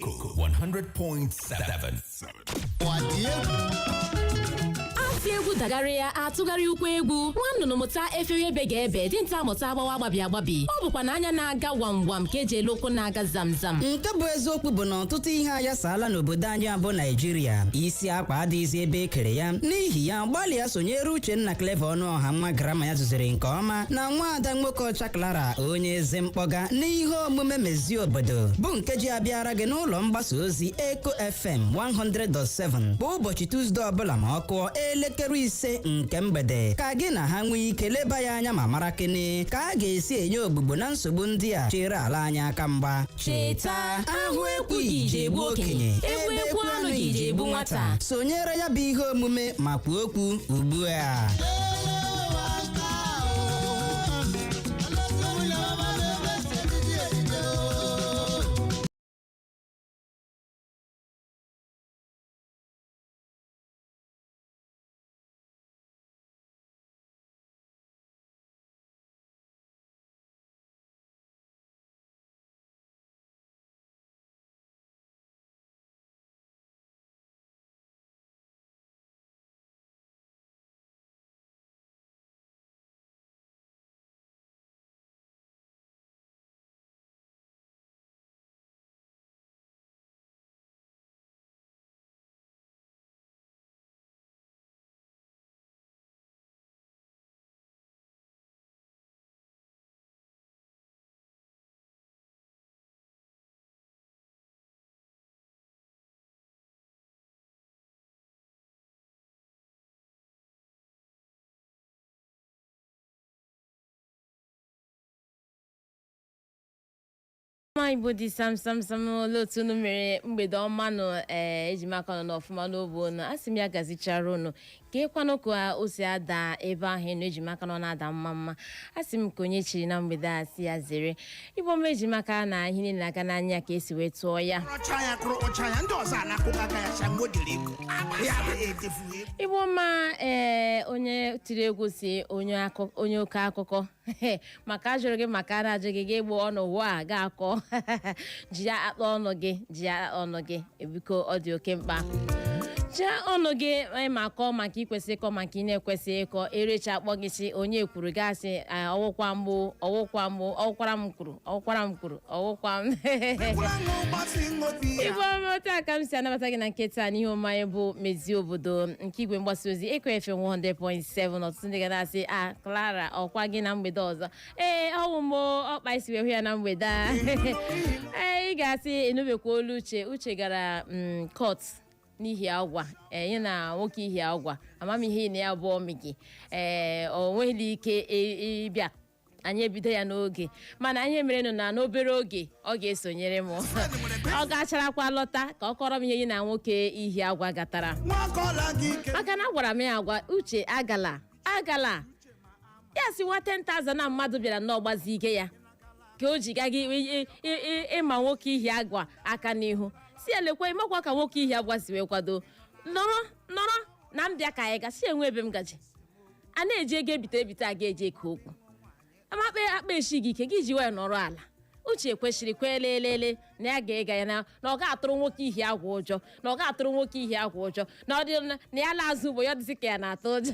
Echo 100.7. Afọ egwu dagharịa atụgharị ụkwụ egwu, nwa nnụnụ mụta efere ebe ga-ebe, dinta mụta agbawa agbabi agbabi. Ọ bụkwa na anya na-aga wam wam ka eji ele ụkwụ na-aga zam zam. Nke bụ eziokwu bụ na ọtụtụ ihe ayasaala n'obodo anyị abụ Naijiria. Isi akpa adịghịzi ebe e kere ya. N'ihi ya, gbalịa sonyere Uchenna Clever Ọnụọha, nwa grammar ya zụziri nke ọma, na nwaada nwoke ọcha Clara, onye eze mkpọga, n'ihe omume Mezie Obodo, bụ nke ji abịara gị n'ụlọ mgbasa ozi Eco FM 100.7 kwa ụbọchị Tuesday ọbụla ma ọ kụọ elekere 5 nke mgbede, ka gị na ha nwee ike leba ya anya ma mara kene ka a ga-esi enye ogbugbo na nsogbu ndị a chere ala anyị aka mgba. Cheta, ahụ ekwughị iji egbu okenye, egbu ekwu anụghị iji egbu nwata. Sonyere ya bụ ihe omume ma kwuo okwu ugbu a. Nwa Igbo dị sam sam sam, olee otu unu mere? Mgbede ọma nụ. Ee, eji m aka nọ n'ọfụma n'obu unu. A sị m ya gazichara unu ka ịkwanụ ka o si ada ebe ahụ enu. Eji m aka nọ na-ada mma mma. A sị m ka onye chiri na mgbede a si ya zere. Igbo m, eji m aka na ihe niile na-aga n'anya ka esi wee tụọ ya. Rọcha ya kụrụ ụcha ya, ndị ọzọ anakụkọ aka ya cha mgbe o dere ego ya bụ edefu ego. Igbo mma. Ee, onye tiri egwu si onye oke akụkọ maka ajụrụ gị, maka a na-ajụ gị, gị gbuo ọnụ ụwa a ga-akọ ji akpa ọnụ gị, ji ọnụ gị. Biko, ọ dị oke mkpa, ji ọnụ gị ma kọọ maka ikwesị ịkọ, maka ị na-ekwesị ịkọ. Erecha akpọ gị si onye kwuru, gasị ọwụkwa mgbụ, ọwụkwa mgbụ, ọwụkwara m kwuru, ọwụkwara m kwuru, ọwụkwa m. Igbo ọma, otu a ka m si anabata gị na nketa n'ihe omume anyị bụ Mezie Obodo nke igwe mgbasa ozi Eko FM 100.7. Ọtụtụ ndị ga na-asị, "A Clara, ọkwa gị na mgbede ọzọ?" Ee, ọwụ m ọkpa isi wee hụ ya na mgbede a. Ee, ị ga-asị enubekwa olu Uche. Uche gara court n'ihi agwa ee ya na nwoke ihi agwa amamihe na ya bụ ọmị gị. Ee, o nweghị ike ịbịa, anyị ebido ya n'oge, mana ihe mere nụ na n'obere oge ọ ga-esonyere m. Ọ gacharakwa lọta ka ọ kọrọ m ihe gị na nwoke ihi agwa gatara, maka na agwara m ya agwa, "Uche, agala, agala." Ya si nwa 10,000 na mmadụ bịara nnọọ gbazi ike ya ka o ji gaga ịma nwoke ihi agwa aka n'ihu. Si ya lekwa, ịmakwa ka nwoke ihi agwa si wee kwado nọrọ nọrọ na mbịa ka anyị gasị enwe ebe m gaji a na-eji ego ebite ebite aga eji eke okwu amakpe akpa eshi gị ike gị ji wee nọrọ ala. Uche kwesịrị kwee lelele na ya ga-ega ya na ọ ga-atụrụ nwoke ihi agwa ụjọ, na ọ ga-atụrụ nwoke ihi agwa ụjọ, na ọ dị na ya la azụ ugbo ya dịzị ka ya na-atụ ụjọ.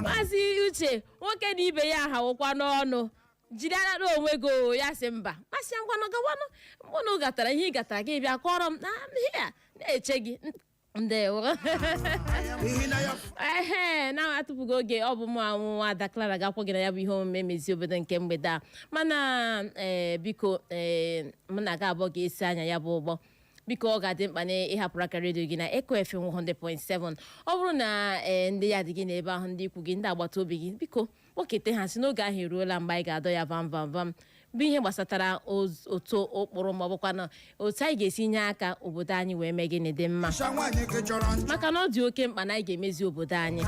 Maazị Uche, nwoke na ibe ya ahawụkwa n'ọnụ jiri ara onwe gị o. Ya sị mba. Masị ya, "Ngwanụ, gawanụ." Mkpụnụ gatara ihe ị gatara, gị bịa kọrọ m na ihe a na-eche gị. Ndewo. Ehe, na-atụpụghị oge, ọ bụ mụ anwụ Ada Clara ga-akwọ gị na ya bụ ihe omume Mezi Obodo nke mgbede a. Mana ee, biko, ee, mụ na gị abụọ ga-esi anya ya bụ ụgbọ. Biko, ọ ga-adị mkpa na ịhapụrụ aka redio gị na Eco FM 100.7. Ọ bụrụ na ee, ndị ya dị gị n'ebe ahụ, ndị ikwu gị, ndị agbata obi gị, biko kpọkete ha si n'oge ahụ eruola mgbe anyị ga-adọ ya vam vam vam, bụ ihe gbasatara otu ụkpụrụ ma ọ bụkwa na otu anyị ga-esi nye aka obodo anyị wee mee gịnị dị mma, maka na ọ dị oke mkpa na anyị ga-emezi obodo anyị.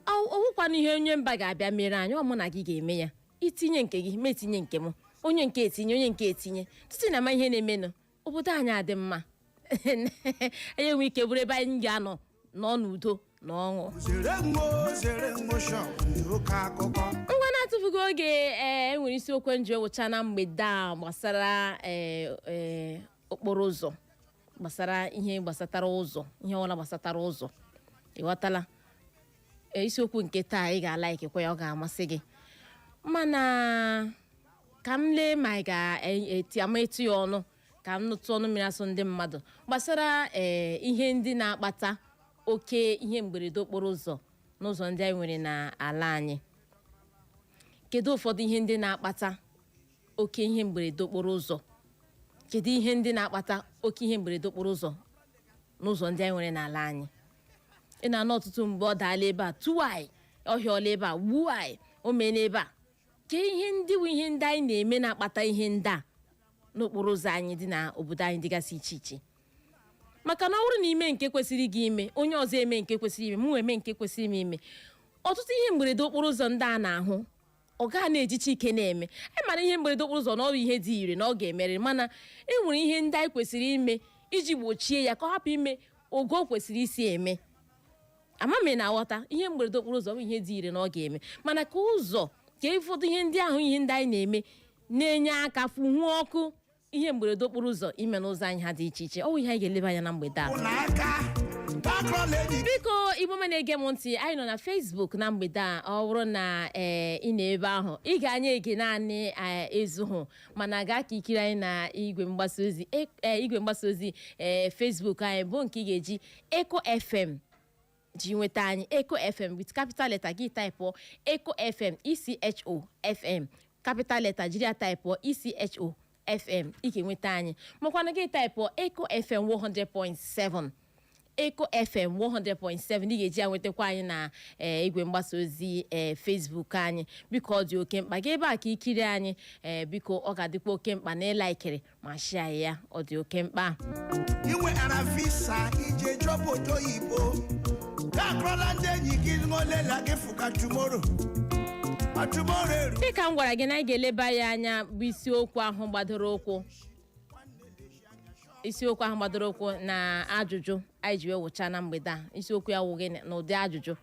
Ọ wụkwana ihe onye mba ga-abịa mere anyị, ọ mụ na gị ga-eme ya. Itinye nke gị, ma etinye nke m, onye nke etinye, onye nke etinye, tutu na ama ihe na-emenụ obodo anyị adị mma, anyị enwe ike bụrụ ebe anyị ga-anọ nọ n'udo na ọṅụ. Ngwa, na-atụfughị oge, ee, enwere isiokwu nji ewụcha na mgbede a gbasara ee ee Okporo ụzọ, gbasara ihe gbasatara ụzọ, ihe ọbụla gbasatara ụzọ, ịghọtala? Isiokwu nke taa, ị ga-alaikekwa ya, ọ ga-amasị gị. Mana ka m lee ma ị ga-eti ama etu ya ọnụ, ka m nụtụ ọnụ mmiri asụ ndị mmadụ gbasara ihe ndị na-akpata oke ihe mberede okporo ụzọ n'ụzọ ndị anyị nwere n'ala anyị. Kedu ụfọdụ ihe ndị na-akpata oke ihe mberede okporo ụzọ? Kedu ihe ndị na-akpata oke ihe mberede okporo ụzọ n'ụzọ ndị anyị nwere n'ala anyị? Ị na-anụ ọtụtụ mgbe, ọ daala ebe a, tuwai, ọhịa ebe a, gbuo anyị, o meela ebe a. Kee ihe ndị bụ ihe ndị anyị na-eme na-akpata ihe ndị a n'okporo ụzọ anyị dị n'obodo anyị dịgasị iche iche? Maka na ọ bụrụ na ime nke kwesịrị gị ime, onye ọzọ eme nke kwesịrị ime, mụ eme nke kwesịrị m ime, ọtụtụ ihe mberede okporo ụzọ ndị a na-ahụ, ọ gaa na-ejicha ike na-eme. Anyị mara ihe mberede okporo ụzọ na ọ bụ ihe dị ire na ọ ga-emerịrị, mana e nwere ihe ndị anyị kwesịrị ime iji gbochie ya ka ọ hapụ ime ogo o kwesịrị isi eme. Ama m ị na-aghọta. Ihe mberede okporo ụzọ bụ ihe dị ire na ọ ga-eme, mana ka ụzọ ka ụfọdụ ihe ndị ahụ, ihe ndị anyị na-eme na-enye aka fụhuo ọkụ ihe mberede okporo ụzọ ime n'ụzọ anyị ha dị iche iche. Ọ bụ ihe anyị ga-eleba anya na mgbede a. N'aka bakrọla enyi. Biko, Igbo ma na-ege m ntị, anyị nọ na Facebook na mgbede a. Ọ bụrụ na ị nọ ebe ahụ, ị ga-anya ege naanị ezuhụ, mana gaa ka ikiri anyị na igwe mgbasa ozi Facebook anyị, bụ nke ị ga-eji Eco FM ji nweta anyị. Eco FM with capital letter. Gị typeụọ Eco FM, ECHO FM, capital letter, jiri ya typeụọ ECHO FM, ị ga-enweta anyị. Makwanụ gị typeụọ Eco FM 100.7, Eco FM 100.7, ị ga-eji ya nwetakwa anyị na igwe mgbasa ozi Facebook anyị. Biko, ọ dị oke mkpa gị ebe a ka ikiri anyị. Biko, ọ ga-adịkwa oke mkpa na ịlikeri ma share ya. Ọ dị oke mkpa. Inwe ara visa ije jụọ obodo oyibo, gakrọla ndị enyi gị ṅolela gị fụka tomorrow, ma tomorrow eru. Dịka m gwara gị na anyị ga-eleba ya anya, bụ isiokwu ahụ gbadoro ụkwụ, isiokwu ahụ gbadoro ụkwụ na ajụjụ anyị ji wee wụcha na mgbede a. Isiokwu ya wụ gịnị n'ụdị ajụjụ?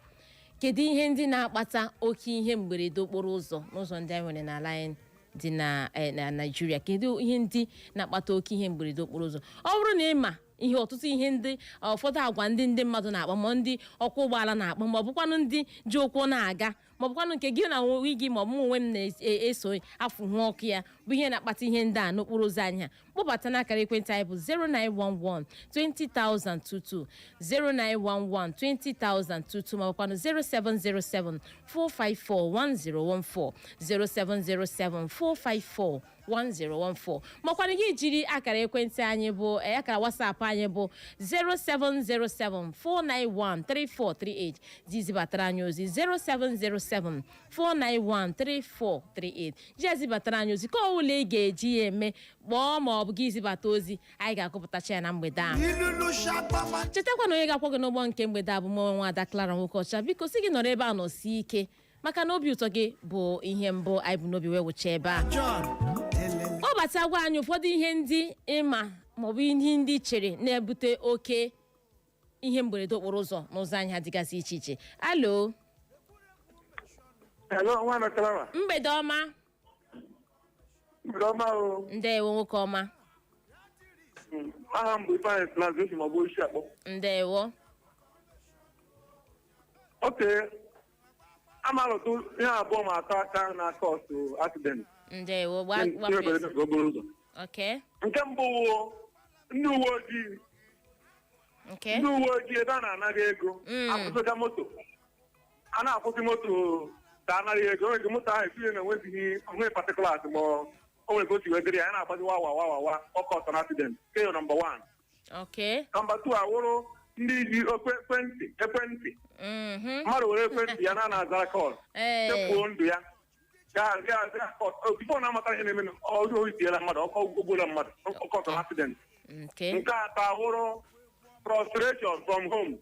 Kedu ihe ndị na-akpata oke ihe mberede okporo ụzọ n'ụzọ ndị anyị nwere n'ala anyị dị na Naịjirịa? Kedu ihe ndị na-akpata oke ihe mberede okporo ụzọ? Ọ bụrụ na ị ma ihe, ọtụtụ ihe ndị, ụfọdụ agwa ndị mmadụ na-akpa, ma ndị ọkwọ ụgbọala na-akpa, ma ọ bụkwanụ ndị ji ụkwụ na-aga, ma ọ bụkwanụ nke gị na onwe gị, ma ọ bụ onwe m na-eso afụhụ ọkụ ya, bụ ihe na-akpata ihe ndị a n'okporo ụzọ anyị ha, kpọbata n'akara ekwentị anyị bụ 0911 20022, 0911 20022, ma ọbụkwanụ 0707 454 1014, 0707 454 1014. Makwanụ gị jiri akara ekwentị anyị bụ akara WhatsApp anyị bụ 0707 491 3438 ji zibatara anyị ozi, 0707 491 3438 ji zibatara anyị ozi. Ka ọ bụla ị ga-eji ya eme, kpọọ ma ọ bụ gị zibata ozi, anyị ga-akụpụtacha ya na mgbede a. Ilulu shakpama. Chetakwa na onye ga-akwọ gị n'ụgbọ nke mgbede a bụ mụ, nwa ada Clara Nwokocha. Biko, si gị nọrọ ebe a, nọsie ike, maka na obi ụtọ gị bụ ihe mbụ anyị bụ n'obi wee wụcha ebe a. John elele. Ọ bata gwa anyị ụfọdụ ihe ndị ịma maọbụ ihe ndị chere na-ebute oke ihe mberede okporo ụzọ n'ụzọ anyị ha dịgasị iche iche. Hello. Hello, nwa Clara. Mgbede ọma. Mgbede ọma o. Ndewo, nwoke ọma. Aha m bụ Ifeanyị Plaza, esi m ọgbọ isi akpọ. Ndewo. Okay. Ama alụtụ ihe abụọ ma atọ aka na-aka ọtụ accident. Ndewo, gba Ihe gbapụ mberede esi. nke okporo ụzọ. Nke mbụ wụ ndị uwe ojii. Ndị uwe ojii, ebe a na-anaghị ego. Akwụsịga moto. A na-akwụsị moto ka anaghị ego. Onwe moto ahụ etinye na enwezighị onwe particulars, ma o nwere ka o si wee dịrị ya, ya na-agbazi wa wa wa wa wa, ọkọ ọtọ na accident. Nke ya number one. Number two awụrụ ndị ji ekwentị. Mmadụ were ekwentị ya na na-azara call, chefuo ndụ ya, gaa gaa gaa before na-amata ihe na-eme, ọrụ oyi tiela mmadụ ọkọ, ogbuola mmadụ, ọkọ ọtọ accident. Nke atọ awụrụ frustration from home.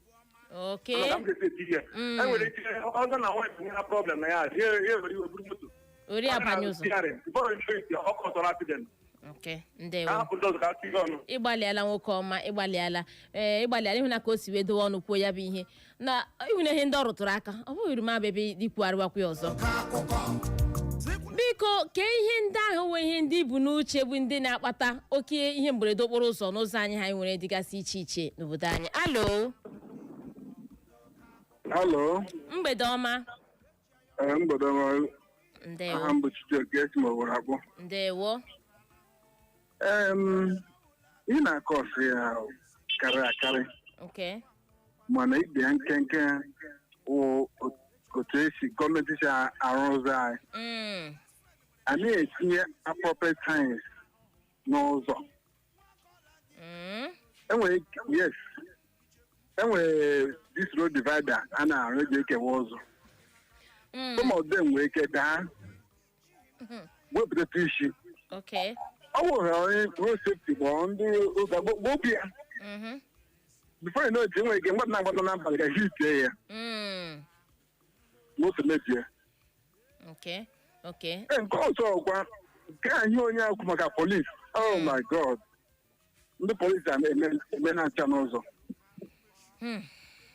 Ka m ga-esi eti ihe, e nwere ike ọzọ na wife nwere problem na ya, ya ya were iwe buru moto Ori abanye ụzọ. Before you know it, ọkọ ọtọ accident. Okay. Ka Ndewo. hapụ ndị ọzọ ka a tinye ọnụ. Ịgbalịala, nwoke ọma, ịgbalịala. Ee, ịgbalịala. Ịhụ na ka o si wee dowe ọnụ kwuo ya bụ ihe na ịhụ na ihe ndị ọ rụtụrụ aka, ọ bụghị uru m abịa ebe ikwugharịwakwa ya ọzọ. Akụkọ. Biko. Biko, kee ihe ndị ahụ wee ihe ndị bụ n'uche bụ ndị na-akpata oke ihe mberede okporo ụzọ n'ụzọ anyị ha nwere dịgasị iche iche n'obodo anyị. Alo? Hello, Mgbede ọma. Mgbede ọma. Ndewo. Aha m bụ Chijioke, esi m Owerri akpọ. Ndewo. Ị na-akọ ọsị ya karịrị akarị, mana ibe ya nkenke wụ otu esi gọọmenti si arụ ụzọ anyị. A na-etinye appropriate signs n'ụzọ. Enwere, yes, enwere this road divider a na-arụ eji ekewa ụzọ. Some of them nwere ike daa, wepụtata isi. Ọ bụrụ onye road safety kpọọ ndị ụka gbopụ ya. Before you know it, enwere ike mgbata na-agbata n'abalị ka hitie ya, moto mebie. Okay. Ee, nke ọzọ kwa nke a, ihe onye akwu maka police, oh my God, ndị polisi a na-eme eme na-acha n'ụzọ.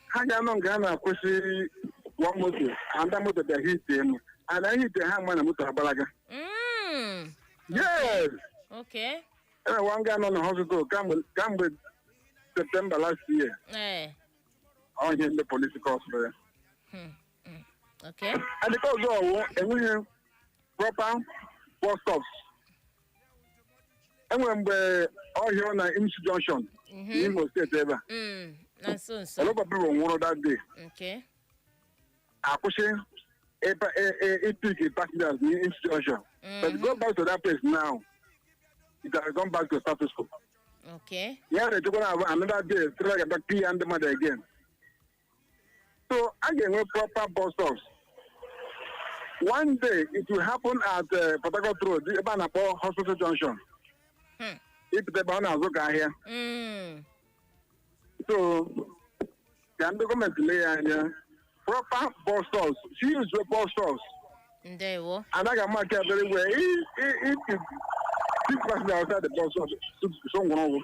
Ha ga-anọ nke a na-akwụsị one moto, anda moto bịa hitie m, ana hitie ha ma na moto agbalaga. Yes. Enwere one guy nọ na hospital kamgbe September last year. Ọ ihe ndị polisi kọsụrụ ya. Adịka ọzọ ọwụ enweghị proper bus stops. Enwere mgbe ọhịa na Imsu Junction n'Imo Steeti ebe a. Na nso nso. A lot of people nwụrụ that day. Akwụsị ịpick passengers in Imsu Junction, but go back to that place now, it has gone back to status quo. Ya na-echekwa na another day trailer ga-abịa pịa ndị mmadụ again. So a ga-enwe proper bus stops. One day it will happen at Port Harcourt Road, ebe a na-akpọ Hospital Junction. Ịpụta ebe ọ na-azụ ka ahịa. So ka ndị gọọmenti lee ya anya, proper bus stops, use bus stops. Ndewo. Anaghị ama nke very well. If six passengers outside the bus stop, so nwụrụ ọgwụ.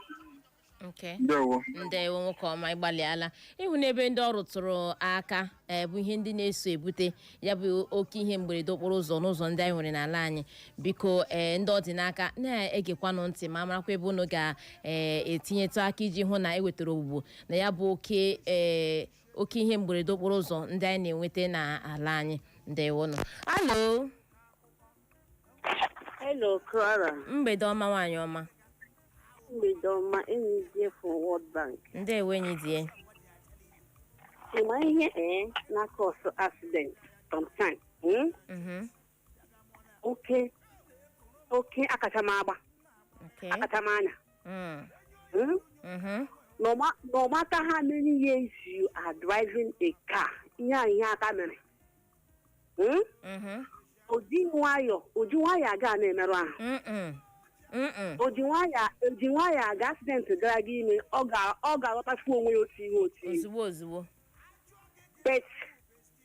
Ndewo. Ndewo, nwoke ọma, ịgbalịala ịhụ n'ebe ndị ọ rụtụrụ aka. Ee, bụ ihe ndị na-eso ebute ya bụ oke ihe mberede okporo ụzọ n'ụzọ ndị anyị nwere n'ala anyị. Biko, ee, ndị ọ dị n'aka na-egekwanụ ntị ma marakwa ebe unu ga-etinyetụ aka iji hụ na ewetara ogbugbo na ya bụ oke, ee, oke ihe mberede okporo ụzọ ndị anyị na-enweta n'ala anyị. Ndewonụ. Alo? Hello, Clara. Mgbede ọma, nwaanyị ọma. Mgbede ọma, enyi die from World Bank. Ndewo, enyi die. Ị ma ihe na cause accident sometimes? Mhm. Oke akacha m agba, akacha m anya. No matter how many years you are driving a car, ihe a ihe aka mere. Oji nwayọ aga na-emerụ ahụ. Oji nwayọ aga, accident gara gị ime, ọ ga-aghọtafu onwe ya otu ihe otu ihe. Ozugbo ozugbo. But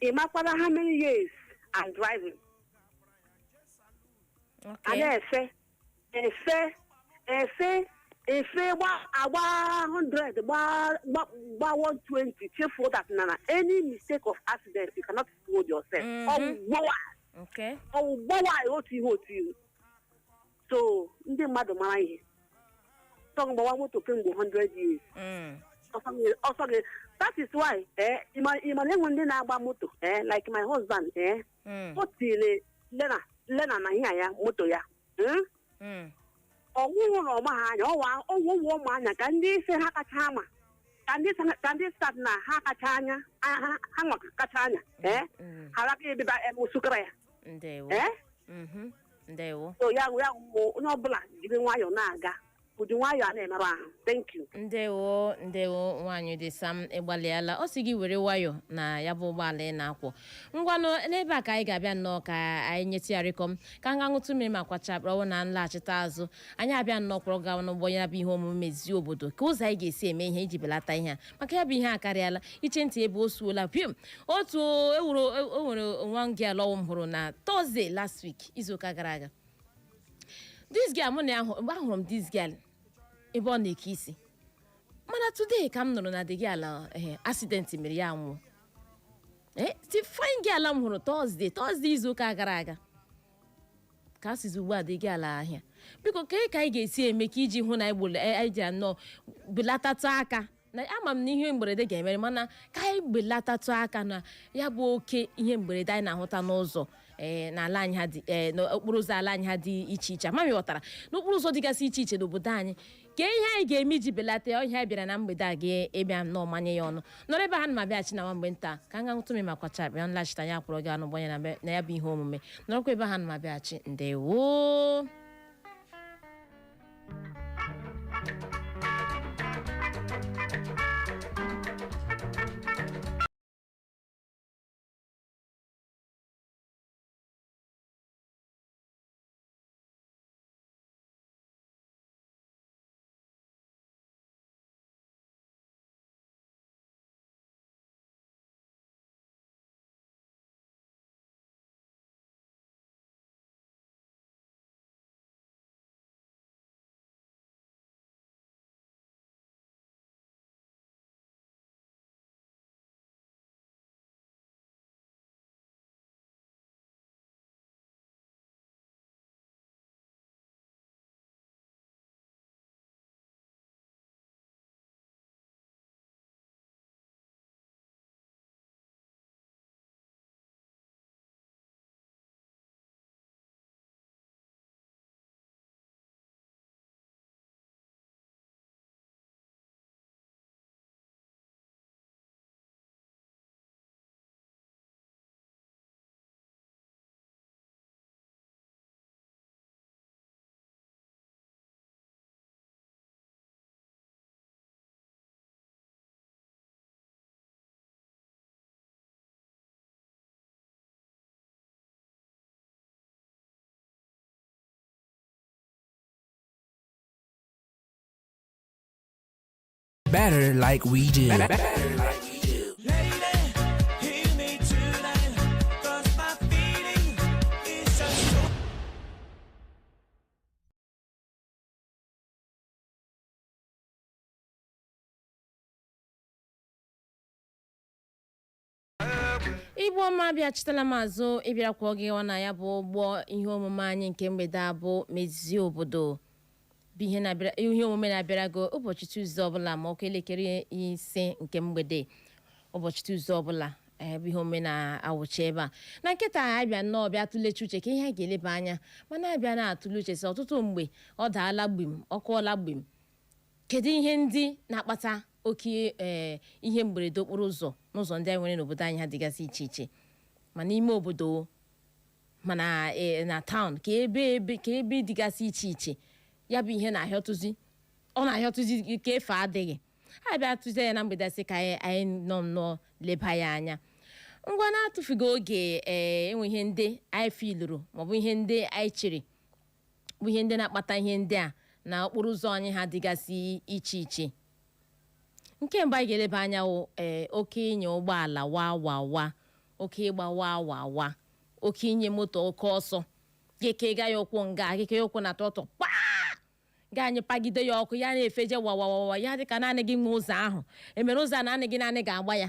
ị makwara how many years I'm driving? A na-efe efe efe efe gba agba 100, gba gba gba 120, chefuo that na any mistake of accident, you cannot hold yourself. Ọ gbawa, ọ gbawa otu ihe otu ihe. So ndị mmadụ mara ihe sọ gbawa moto kemgbe 100 years. Ọsọ gị, that is why ịma na enwe ndị na-agba moto, like my husband, o tiri lena lena na ihe ya moto ya. Ọwụwụ na ọma ha anya ọwa ọwụwụ ụmụ anya ka ndị isi ha kacha ama, ka ndị stat na ha kacha anya ha nwa kacha anya ha rapụ ịbịba ebe usukara ya. Ndewo. Ndewo. So ya wụ onye ọbụla jiri nwayọọ na-aga, ụdị nwayọọ a na-emerụ ahụ. Thank you. Ndewo, ndewo, nwaanyị dị sam, ịgbalịala. Ọ sị gị were nwayọ na ya bụ ụgbọala ị na-akwọ. Ngwanụ, n'ebe a ka anyị ga-abịa nnọọ ka anyị nyetụ ya rịkọm, ka nga ṅụtụ mmiri ma kwachapụrụ na nlaghachite azụ. Anyị abịa nnọọ kwọrọ gawa n'ụgbọ ya bụ ihe omume mezie obodo, ka ụzọ anyị ga-esi eme ihe iji belata ihe a, maka ya bụ ihe akarịala iche ntị ebe o suola pim otu ewuru o. Nwere nwa girl ọwụ m hụrụ na Thursday last week, izuụka gara aga. This girl, mụ na ya mgbe ahụrụ m this girl ebe ọ na-eke isi, mana today ka m nụrụ na the girl, accident mere ya nwụọ. The fine girl m hụrụ Thursday izuụka gara aga. Ka a sizi ugbu a dị gị ala ahịa, biko, kee ka anyị ga-esi eme ka iji hụ na anyị gburu anyị ji anọ belatatụ aka na ama m na ihe mberede ga-emere, mana ka anyị belatatụ aka na ya bụ oke ihe mberede anyị na-ahụta n'ụzọ, ee, n'ala anyị ha dị, ee, n'okporo ụzọ ala anyị ha dị iche iche. Ama m ghọtara, n'okporo ụzọ dịgasị iche iche n'obodo anyị, ka ihe anyị ga-eme iji belata ya. Ihe anyị bịara na mgbede a gị ịbịa nnọọ manye ya ọnụ nọrọ ebe ha na ma bịaghachi na nwa mgbe nta ka nga nwụtụ m ma kwacha bịa nlaghachite anyị akwụrọ gị anụ gbanye na ya bụ ihe omume. Nọrọkwa ebe ha na ma bịaghachi. Ndewo. Better like we do. Hear me tonight, 'cause my feeling is just so Igbo ọma, bịachitala m azụ ịbịara kwụọ gị ọ na ya bụ ụgbọ ihe omume anyị nke mgbede a bụ Mezie Obodo, bụ ihe na-abịara, ihe omume na-abịara gị ụbọchị Tuzdee ọbụla ma ọkụ elekere 5 nke mgbede, ụbọchị Tuzdee ọbụla. Ee, bụ ihe omume na-awụchi ebe a na nkịta. Abịa nnọọ bịa tụlechi uche ka ihe anyị ga-eleba anya, mana abịa na-atụle uche sị ọtụtụ mgbe ọ daala gbim, ọkụọla gbim. Kedu ihe ndị na-akpata oke, ee, ihe mberede okporo ụzọ n'ụzọ ndị anyị nwere n'obodo anyị ha dịgasị iche iche, ma n'ime obodo, mana na town, ka ebe ebe ka ebe dịgasị iche iche ya bụ ihe na-ahịọtụzi, ọ na-ahịọtụzi ka efe adịghị. A bịa tụzie ya na mgbede, sị ka anyị nọ nnọọ leba ya anya. Ngwa, na-atụfughị oge, ee, enwe ihe ndị anyị filuru maọbụ ihe ndị anyị chere bụ ihe ndị na-akpata ihe ndị a na okporo ụzọ anyị ha dịgasị iche iche. Nke mbụ anyị ga-eleba anya wụ, ee, oke ịnya ụgbọala wa wa wa, oke ịgba wa wa wa, oke inye moto oke ọsọ. Gị ga ya ụkwụ nga gị ya ụkwụ na tọtọ kpaa ga anyị pagide ya ọkụ, ya na-efeje wa wa wa wa, ya dịka naanị gị nwe ụzọ ahụ, emere ụzọ a naanị gị naanị ga-agba ya.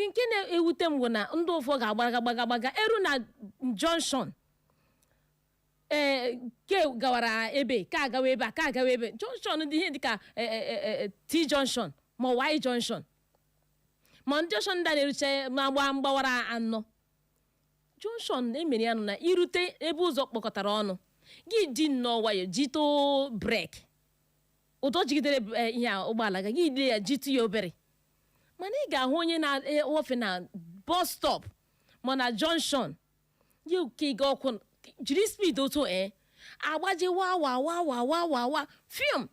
Nke na-ewute m bụ na ndị ụfọ ga-agbaga gbaga gbaga eru na junction, ee, ke gawara ebe ka agawa ebe a, ka agawa ebe junction dị, ihe dịka T junction ma Y junction, ma ndị junction ndị a na-eruche ma gba mgbawara anọ junction emere ya nụ na irute ebe ụzọ kpọkọtara ọnụ, gị ji nnọọ nwayọ jitụ brake, ụdọ jigidere ihe a ụgbọala gị, gị lie ya, jitụ ya obere. Mana ị ga-ahụ onye na-ofe na bus stop ma na junction ya ka ịga ọkụ jiri speed otu ee agbaje wa wa wa wa wa wa wa fium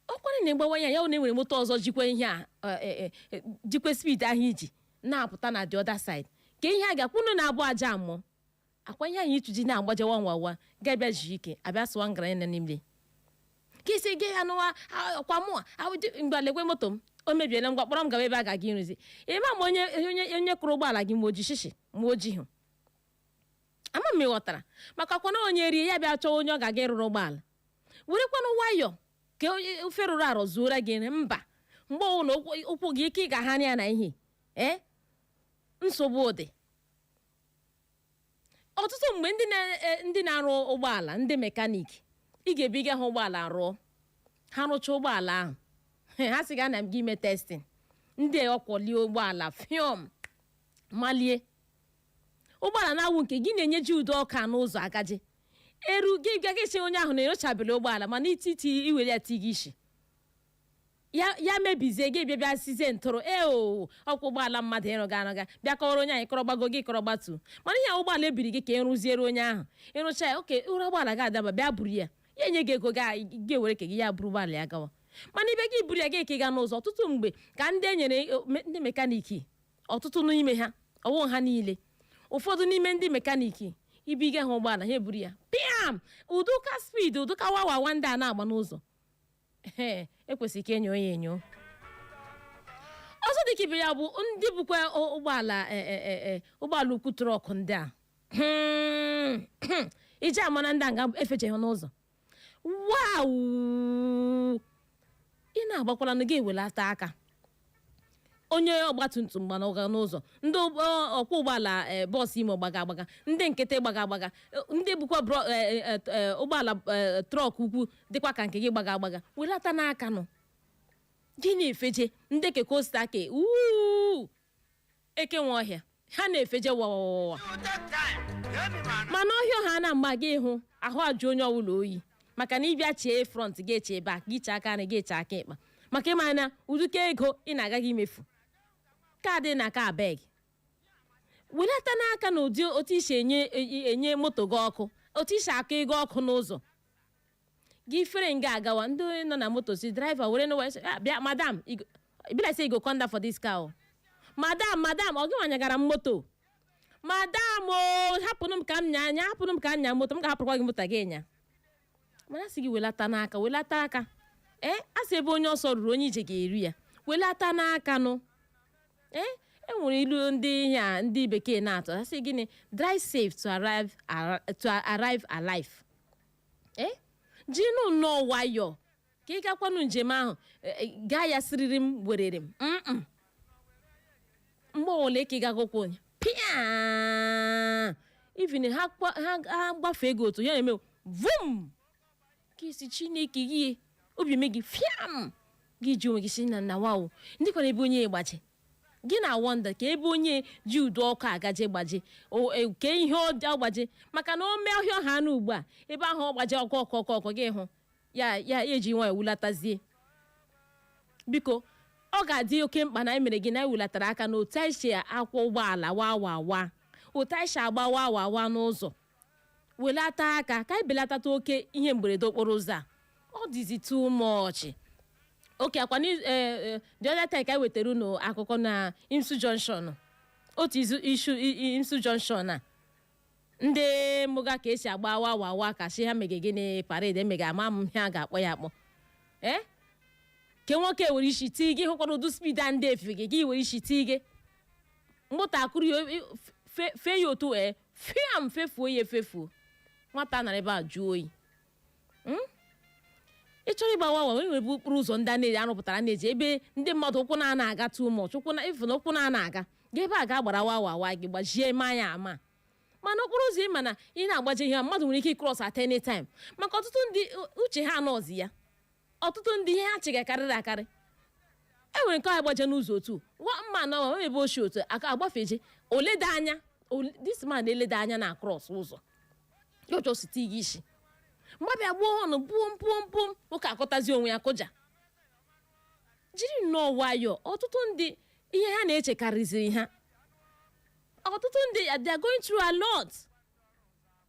ọkwara na ịgbawanye ya, na enwere moto ọzọ jikwa ihe a, jikwa speed ahụ iji na-apụta na the other side, ka ihe a ga-akwụnụ na-abụ aja amụọ akwa ihe anyị ịtụji na-agbaje wa wa wa ga-abịa ji ike abịa sụwa ngara ya n'ime ka isi gị anụwa kwa mụa mgbe lekwe moto m o mebiela. Ngwa, kpọrọ m gawa ebe a ga-aga ịrụzi. Ịma ma onye kụrụ ụgbọala gị, ma o ji shishi ma o ji hụ, ama m ịghọtara, maka kwana onye rie ya bịa chọọ onye ọ ga-aga ịrụrụ ụgbọala, werekwanụ nwayọọ ka ofe rụrụ arụ zuora gị nri. Mba, mgbe ọbụla ụkwụ gị ike ị ga-aha ya na ihe, ee, nsogbu dị. Ọtụtụ mgbe ndị na-arụ ụgbọala, ndị mechanic, ị ga-ebiga ha ụgbọala rụọ, ha rụchaa ụgbọala ahụ, ha sị ga na gị ime testing. Ndị ọkwọlie ụgbọala fiọm malie ụgbọala na-awụ nke gị na-enyeji udo ọka n'ụzọ agaji eru gị bịa gị sị onye ahụ na-erochabere ụgbọala, mana ititi iwere ya ti gị isi ya ya mebizie, gị bịa bịa sizie ntụrụ e o ọkwa ụgbọala mmadụ ịrụga arụga, bịa kọwara onye anyị kọrọ gbago gị kọrọ gbatu. Mana ihe a ụgbọala ebiri gị ka ịrụziere onye ahụ, ịrụcha ya oke ụra ụgbọala gị adaba, bịa buru ya, ya enye gị ego gị ewere ke gị ya buru ụgbọala ya gawa. Mana ibe gị buru ya gị ka ị ga n'ụzọ, ọtụtụ mgbe ka ndị e nyere ndị mechanic, ọtụtụ n'ime ha, ọwụ ha niile, ụfọdụ n'ime ndị mechanic, ibiga ha ụgbọala ha eburu ya pịam ụdụka speed, ụdụka wawawa ndị a na-agba n'ụzọ. Ee, ekwesịrị ka enyo ya enyo. Ọzọ dị ka ibe ya bụ ndị bụkwa ụgbọala ụgbọala ukwu, truck ndị a. Iji amara ndị a nga efecheghị n'ụzọ wawu, ị na-agbakwala na gị ewelata aka. Onye ọgbatumtum gbanaga n'ụzọ, ndị ọkwọ ụgbọala bọọsụ Imo gbaga agbaga, ndị nkịtị gbaga agbaga, ndị bụkwa ụgbọala truck ukwu dịkwa ka nke gị gbaga agbaga, welata n'aka nụ gị na-efeje. Ndị keke osita ke uu eke nwe ọhịa, ha na-efeje wawawawa, mana ọhịa ha na mgba gị hụ ahụ ajụ onye ọbụla oyi, maka na ịbịa chee front gị, eche back gị, chee aka nri gị, eche aka ịkpa, maka ịma na ụdịka ego ị na-agaghị imefu kaadị na ka abeg. Welata n'aka na ụdị otu isi enye moto gị ọkụ, otu isi akụ ego ọkụ n'ụzọ gị fere nga agawa. Ndị nọ na moto si driver were n'ụwa sị, "Ah, bịa madam, e be like say you go come down for this car o. Madam, madam, ọ gị nwanyagara m moto, madam o, hapụnụ m ka m nya anya, hapụnụ m ka m nya moto m, ga-ahapụrụkwa gị moto gị nya." Mana sị gị welata n'aka, welata aka. Ee, a sị ebe onye ọsọ ruru, onye ije ga-eru ya. Welata n'aka nụ. Ee, e nwere ilu ndị ihe a ndị bekee na-atụ, ha sị gịnị? Drive safe to arrive alive. Ee, jinụ nnọọ nwayọọ ka ị gakwanụ njem ahụ, gaa ya siriri m werere m mgbe ọbụla ka ị gagokwa onye pịa even ha gbafee ego otu ya na-eme vum, ka isi Chineke gị obi eme gị fiam, gị ji onwe gị si na na wawo ndị kwara ebe onye gbaji gị na wonder ka ebe onye ji udo ọkụ agaje gbaje ke ihe ọ gbaje, maka na o mee ọhịa ọha anụ ugbu a ebe ahụ ọ gbaje ọkụ ọkụ ọkụ ọkụ gị hụ ya ya eji nwayọ wulatazie. Biko, ọ ga-adị oke mkpa na anyị mere gị na anyị wulatara aka na otu anyị si akwọ ụgbọala wa wa wa, otu anyị si agba wa wa wa n'ụzọ. Welata aka ka anyị belatata oke ihe mberede okporo ụzọ a. Ọ dịzi too much. Oke akwa the other time ka anyị wetara unu akụkọ na Imsu Junction, otu izu isu Imsu Junction a, ndị mụga ka esi agba wa wa wa, ka si ha mege gịnị, parade emege, ama m ihe a ga-akpọ ya akpọ. Ee, ke nwoke were isi tii gị, hụkwara ụdị speed a ndị efe gị, gị were isi tii gị moto akụrụ ya fee ya otu ee fiam, fefuo ya efefuo, nwata nara ebe a jụọ oyi. Ị chọrọ ịgba wawa, nwere ebe okporo ụzọ ndị a na-eji arụpụtara na-eji ebe ndị mmadụ ụkwụ na-ana aga too much, ụkwụ na ịfụ na ụkwụ na-ana aga ga ebe a ga-agbara wawa wa gị gbajie ma ya ama. Mana okporo ụzọ ị ma na ị na-agbaji ihe mmadụ nwere ike cross at any time, maka ọtụtụ ndị uche ha anọzi ya, ọtụtụ ndị ihe ha chịga karịrị akarị. E nwere nke ọ agbaje n'ụzọ otu nwa mma na ọ ebe oshi otu aka agbafeje oleda anya. This man eleda anya na cross ụzọ ya ọchọ site gị isi mgbabịa gbuo ọnụ buo mpuo mpuo, nwoke akọtazi onwe ya kụja. Jiri nnọọ nwayọọ. Ọtụtụ ndị ihe ha na-echekarịziri ha, ọtụtụ ndị they are going through a lot.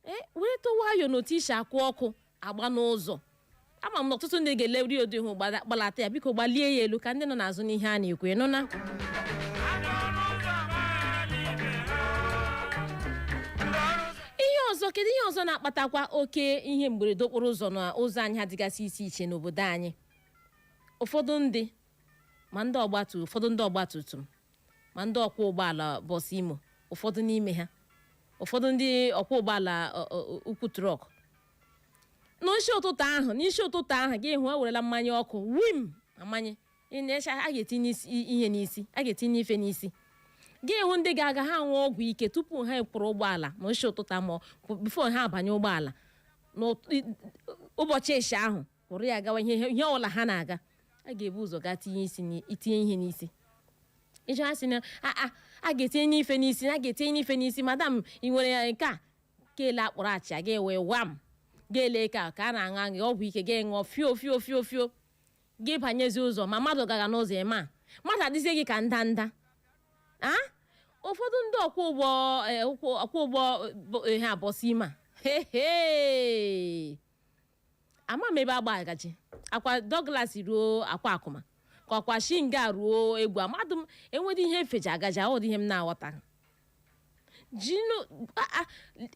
Ee, were tụ nwayọọ n'otu isi akwụ ọkụ agba n'ụzọ. Ama m na ọtụtụ ndị ga-eleri odu ihu gbalata ya. Biko gbalie ya elu ka ndị nọ n'azụ n'ihe a na-ekwu ịnụ na. Ihe ọzọ, kedu ihe ọzọ na-akpatakwa oke ihe mberede okporo ụzọ na ụzọ anyị ha dịgasị iche iche n'obodo anyị? Ụfọdụ ndị ma ndị ọgbatu, ụfọdụ ndị ọgbatumtum, ma ndị ọkwọ ụgbọala bọs Imo, ụfọdụ n'ime ha, ụfọdụ ndị ọkwọ ụgbọala ukwu truck, n'isi ụtụtụ ahụ gị hụ ewerela mmanya ọkụ wim amanye ị na-eche a ga-etinye ihe n'isi, a ga-etinye ife n'isi. Gị hụ ndị ga-aga, ha ṅụọ ọgwụ ike tupu ha ekwuru ụgbọala ma oshi ụtụta, ma before ha abanye ụgbọala n'ụbọchị eshi ahụ, kwụrụ ya gawa ihe ihe ọbụla ha na-aga. A ga-ebu ụzọ gaa tinye isi itinye ihe n'isi. Ịjụ ha sị na a a ga-etinye n'ife n'isi, a ga-etinye n'ife n'isi. Madam, ị nwere ya nke a keele akpụrụ achị a ga-ewe wam ga-ele ka a na-aṅụ aṅụ ọgwụ ike, ga-eṅụọ fio fio fio fio, gị banyezi ụzọ ma mmadụ gaga n'ụzọ, ịma mmadụ adịzie gị ka ndanda. A ụfọdụ ndị ọkwọ ụgbọ ọkwọ ụgbọ bụ ihe abọsị ime a hehe, ama m ebe agba agaji akwa Douglas ruo akwa akụma ka ọkwa shinga ruo egwu amadụ m enwedị ihe efeji agaji ahụ. Ihe m na-aghọta jinu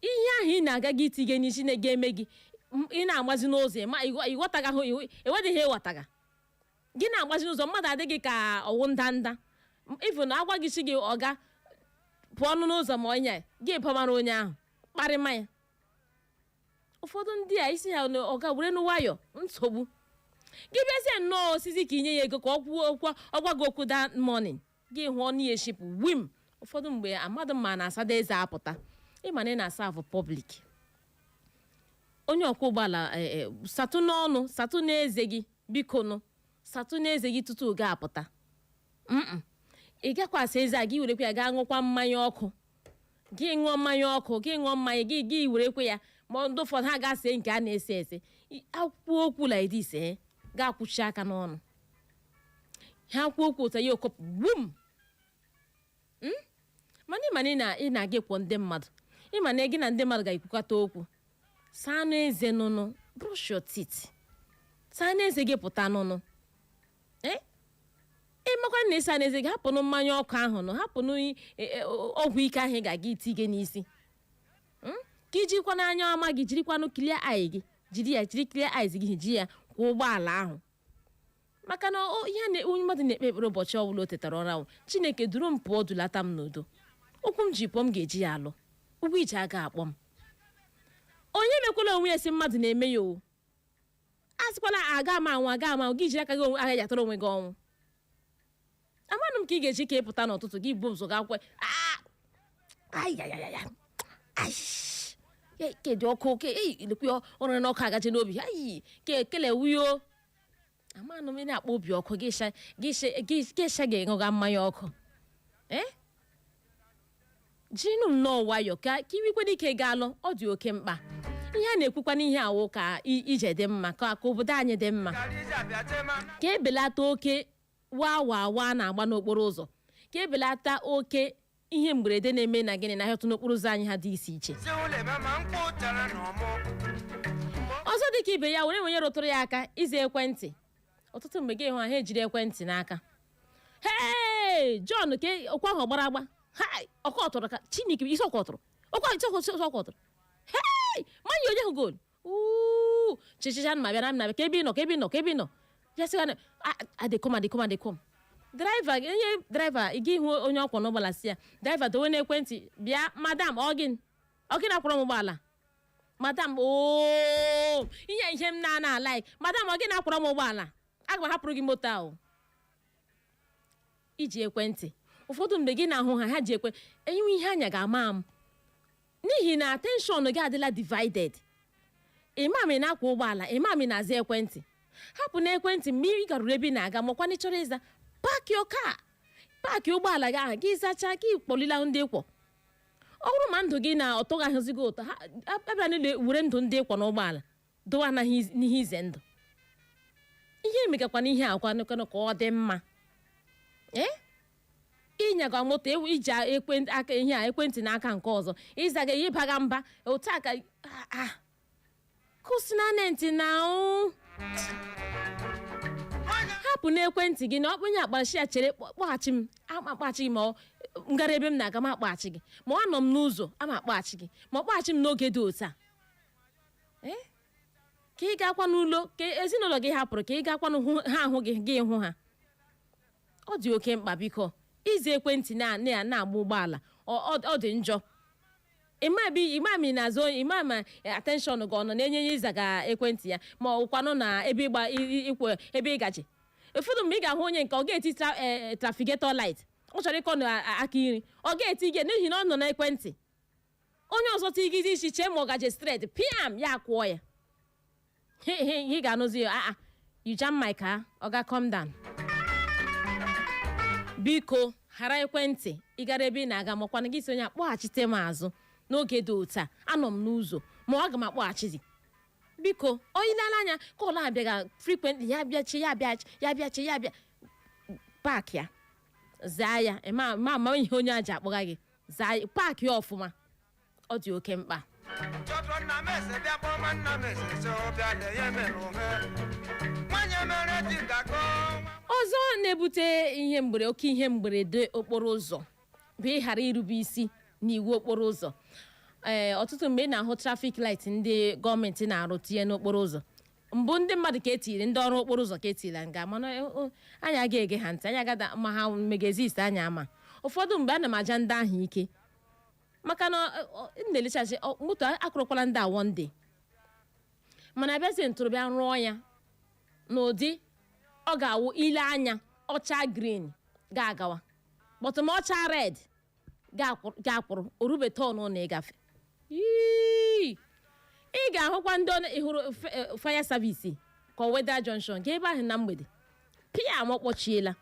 ihe ahụ ị na-aga gị itinye n'isi na-ga eme gị ị na-agbazi n'ụzọ, ịma ịghọtaga hụ, enwedị ihe ịghọtaga. Gị na-agbazi n'ụzọ, mmadụ adịghị ka ọwụ ndanda. Ifu na agwa gị chi gị ọga pụọ ọnụ n'ụzọ, ma onye gị pamara onye ahụ kparịma ya. Ụfọdụ ndị a isi ha na ọga were nwayọ nsogbu gị bịazie nnọọ osisi ka inye ya ego ka ọ kwuo okwu, ọ gwa gị okwu that morning, gị hụ ọnụ ya eshipụ wim. Ụfọdụ mgbe amadụ ma na-asada eze apụta, ịma na ị na-asa avụ public. Onye ọkwọ ụgbọala, satụ n'ọnụ, satụ n'eze gị, biko nụ, satụ n'eze gị tutu ga apụta. Ị gakwasị eze a, gị werekwa ya gaa ṅụkwa mmanya ọkụ, gị ṅụọ mmanya ọkụ, gị ṅụọ mmanya gị, gị werekwa ya. Ma ndị ụfọdụ ha ga-ase nke a na-ese ese akwụkwọ okwu like this, ga-akwụchi aka n'ọnụ ha kwuo okwu ụtọ ya okopụ gbum. Mana ịma na ị na-aga ịkwọ ndị mmadụ, ịma na gị na ndị mmadụ ga-ekwukọta okwu, saa n'eze nụnụ, brush your teeth, saa n'eze gị pụta nụnụ. Ee, ịmakwa na ịsa n'eze gị, hapụnụ mmanya ọkụ ahụ nụ, hapụnụ ọgwụ ike ahụ ị ga-aga iti gị n'isi. Ka ijikwa n'anya ọma gị, jirikwanụ clear eye gị, jiri ya, jiri clear eyes gị, ji ya kwụọ ụgbọala ahụ. Maka na ihe onye mmadụ na-ekpe ekpere ụbọchị ọbụla o tetara ụra ahụ, "Chineke duru m pụọ, dulata m n'udo. Ụkwụ m ji pụọ, m ga-eji ya alụ ụgwọ ije aga akpọ m." Onye mekwala onwe ya si mmadụ na-eme ya o, a sịkwala aga ama anwụ, aga ama gị jiri aka gị onwe aka jatara onwe gị ọnwụ. Amanụ m ka ị ga-eji ka ị pụta n'ụtụtụ gị bụ ụzọ ga kwe ayayaya ke dị ọkụ ke ei lekwe ọrụ n'ọkụ agaje n'obi ayi ke ekele wuyo. Amanụ m ị na-akpọ obi ọkụ gị sha gị sha ga-eṅụga mmanya ọkụ. Ee, jinụ nnọọ nwayọ ka iwekwana ike ga-alụ. Ọ dị oke mkpa ihe a na-ekwukwa n'ihe awụ ka ije dị mma, ka obodo anyị dị mma, ka ebelata oke wa wa wa na-agba n'okporo ụzọ, ka ebelata oke ihe mberede na-eme na gịnị na ahịa n'okporo ụzọ anyị ha dị isi iche. Ọzọ dị ka ibe ya, were onye rụtụrụ ya aka ize ekwentị. Ọtụtụ mgbe gị hụ ha ejiri ekwentị n'aka. Hey John, ke ọkwa ahụ gbara agba ha ọkọ tụrụ ka Chineke isi ọkọ tụrụ ọkwa isi ọkọ tụrụ. Hey, manya onye hụ goal uu chichicha ma bịa na m na-abịa ka ebe ị nọ, ka ebe ị nọ, ka ebe ị nọ. Ya sị ha na I dey come, I dey come, I dey come. Driver, onye driver, ị ga ịhụ onye ọkwọ n'ụgbọala, si ya, "Driver, dowe n'ekwentị bịa." "Madam, ọ gịnị? Ọ gịnị akwọrọ m ụgbọala, madam?" Ooo, ihe ihe m na-ana like, "Madam, ọ gịnị akwọrọ m ụgbọala? Aga m ahapụrụ gị moto ahụ." Iji ekwentị, ụfọdụ mgbe gị na-ahụ ha, ha ji ekwe enwe ihe anya ga-ama m n'ihi na attention gị adịla divided. Imam ị na-akwọ ụgbọala, imam ị na-aza ekwentị, hapụ n'ekwentị mgbe ị garuru ebe ị na-aga. Makwa na ị chọrọ ịza, park your car, park ụgbọala gị ahụ, gị zachaa, gị kpọlila ndị kwọ. Ọ bụrụ ma ndụ gị na ọtọ gị ahụzi gị ụtọ, ha abịa niile were ndụ ndị kwọ n'ụgbọala dowe anaghị n'ihe ize ndụ. Ihe emegakwana ihe akwa ka ọ dị mma. Ee, ịnyaga moto, iji ekwentị aka, ihe a ekwentị n'aka nke ọzọ, ịzaga ihe ịbaga mba otu a ka kụsi na ntị na hapụ n'ekwentị gị na ọkpụnye akparachi ya chere kpọghachi m, ama akpọghachi gị ma ọ ngara ebe m na-aga, ma akpọghachi gị, ma ọ nọ m n'ụzọ, ama akpọghachi gị, ma ọ kpọghachi m n'oge dị otu a. Ee, ka ị gakwa n'ụlọ ka ezinụlọ gị hapụrụ, ka ị gakwa ha ahụ gị, gị hụ ha. Ọ dị oke mkpa, biko, izi ekwentị na-agba ụgbọala ọ dị njọ. Imami na-azụ imam, attention gị ọ nọ na-enye ya ịzaga ekwentị ya, ma ọ kwanụ na ebe ịgba ikwe ebe ịgaji. Ụfọdụ mgbe ị ga-ahụ onye nke ọ ga-eti trafficator light. Ọ chọrọ ịkọ n'aka nri, ọ ga-eti gị n'ihi na ọ nọ n'ekwentị. Onye ọzọ tigide isi chee ma ọ gaje straight, piam, ya akwụọ ya. Ị ga-anụzi ya, "Ah, you jam my car, oga, calm down." Biko, ghara ekwentị. Ị gara ebe ị na-aga, makwana gị si onye akpọghachite m azụ n'oge dị otu a, anọ m n'ụzọ, ma ọ aga m akpọghachizi. Biko, onye lele anya ka ọla abịaghị frequently, ya bịachi, ya bịachi, ya bịachi, ya bịa park ya, zaa ya. Ma ma ama ihe onye a ji akpọga gị, zaa ya, park ya ọfụma. Ọ dị oke mkpa. Chọtụ nna m ese bịa kpọma nna m ese so bịa lee ya mere onwe nwanyị mere dị ga-akọ. Ọzọ na-ebute ihe mgbere, oke ihe mberede okporo ụzọ bụ ịghara irube isi n'iwu okporo ụzọ. Ee, ọtụtụ mgbe ị na-ahụ traffic light ndị gọọmenti na-arụ tinye n'okporo ụzọ, mbụ ndị mmadụ ka etiri, ndị ọrụ okporo ụzọ ka etiri nga, mana anyị aga ege ha ntị, anyị agada ma ha megazist anyị ama. Ụfọdụ mgbe ana m aja ndị ahụ ike, maka na m na-elechachi moto akụrụkwala ndị a one day, mana abịazie ntorobịa rụọ ya n'ụdị ọ ga-awụ ile anya ọcha green ga-agawa, but ma ọcha red ga-akwụrụ orube turn na ịgafe. Yii! Ị ga-ahụkwa ndị ị hụrụ fire service ka ọ Wetheral Junction ga ebe ahụ na mgbede, pịa ma ọ kpọchiela.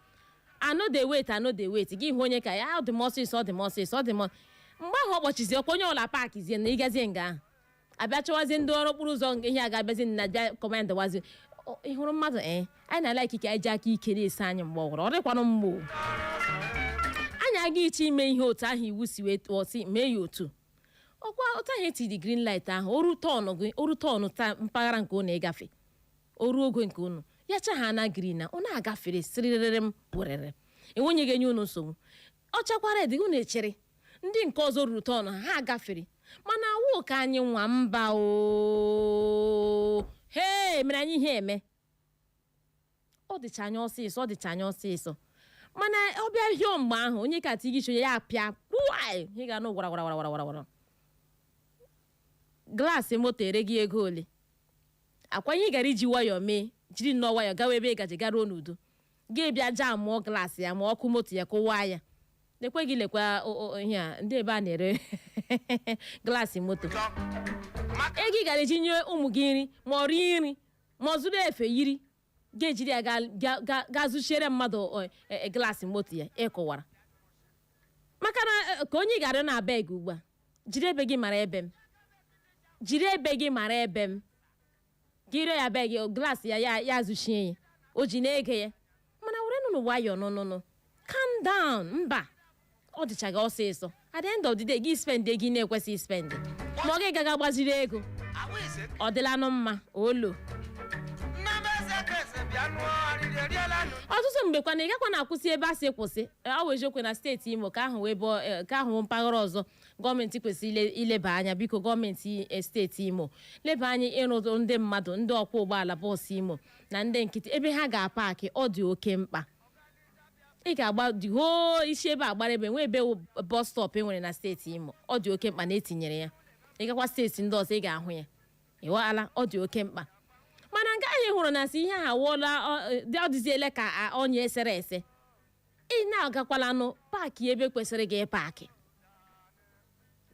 I no dey wait, I no dey wait. Gị hụ onye ka ya ọ dị m ọsịsọ, ọ dị m ọsịsọ, ọ dị m mgbe ahụ ọ kpọchizi ọkwa onye ọla parkzie na ịgazie nga ahụ, abịa chọwazie ndị ọrụ okporo ụzọ ihe a ga-abịazi na bịa command wazi. Ị hụrụ mmadụ, ee, anyị na-ala ikike anyị ji aka ike na-ese anyị mgbe ọ gwụrụ, ọ dịkwanụ mgbe anyị aga iche ime ihe otu ahụ iwu si wee tụọ si mee ya otu ọkwa otu ahụ etiri green light ahụ, oru turn gị, oru turn ta mpaghara nke unu ịgafe, oru oge nke unu ya cha ha na green na unu agafere sịrịrịrị m werere, enwenye ga-enye unu nsogbu. Ọ chakwa red, unu echere ndị nke ọzọ ruru turn ha agafere. Mana awụ ka anyị nwa mba o he mere anyị ihe eme, ọ dịcha anya ọsịsọ, ọ dịcha anya ọsịsọ, mana ọ bịa hio mgbe ahụ onye ka tigị onye ya apịa kwuai, ị ga-anụ gwara gwara gwara gwara gwara glass moto ere gị ego ole akwa ihe ị gara iji nwayọọ mee, jiri nnọọ nwayọọ gawa ebe ị gaje, garuo n'udo, gị bịa jaa mụọ glass ya ma ọkụ moto ya kụwaa ya. Lekwe gị, lekwa ihe a ndị ebe a na-ere glass moto. Ego ị gara eji nye ụmụ gị nri, ma ọ rie nri, ma ọ zụrụ efe yiri, ga-ejiri ya ga zụchiere mmadụ glass moto ya ịkụwara, maka na ka onye ị ga-arịọ na beg ugbu a, jiri ebe gị mara ebe m, jiri ebe gị mara ebe m, gị rịọ ya beg glass ya, ya ya zụchie ya, o ji na-ege ya. Mana were nụnụ nwayọọ, nụnụnụ, calm down. Mba, ọ dịcha gị ọsịsọ. At the end of the day, gị spend ego ị na-ekwesịghị spend, ma ọ gị gaga gbaziri ego, ọ dịlanụ mma olo. Ọtụtụ mgbe kwana ị gakwa na-akwụsị ebe a sị kwụsị. Ọ bụ eziokwu na steeti Imo ka ahụ wee bụ ka ahụ mpaghara ọzọ gọọmenti kwesịrị ileba anya. Biko, gọọmenti steeti Imo, leba anya ịrụrụ ndị mmadụ, ndị ọkwọ ụgbọala bọọsụ Imo na ndị nkịtị ebe ha ga-apark. Ọ dị oke mkpa. Ị ga-agba the whole isi ebe agbara ebe nwee ebe bus stop e nwere na steeti Imo. Ọ dị oke mkpa na etinyere ya. Ị gakwa steeti ndị ọzọ, ị ga-ahụ ya. Ịwaala, ọ dị oke mkpa. Mana nke ahụ ị hụrụ na sị ihe ahụ awụọla, ọ dịziele ka ọnya esere ese. Ị na-agakwalanụ park ebe kwesịrị gị park,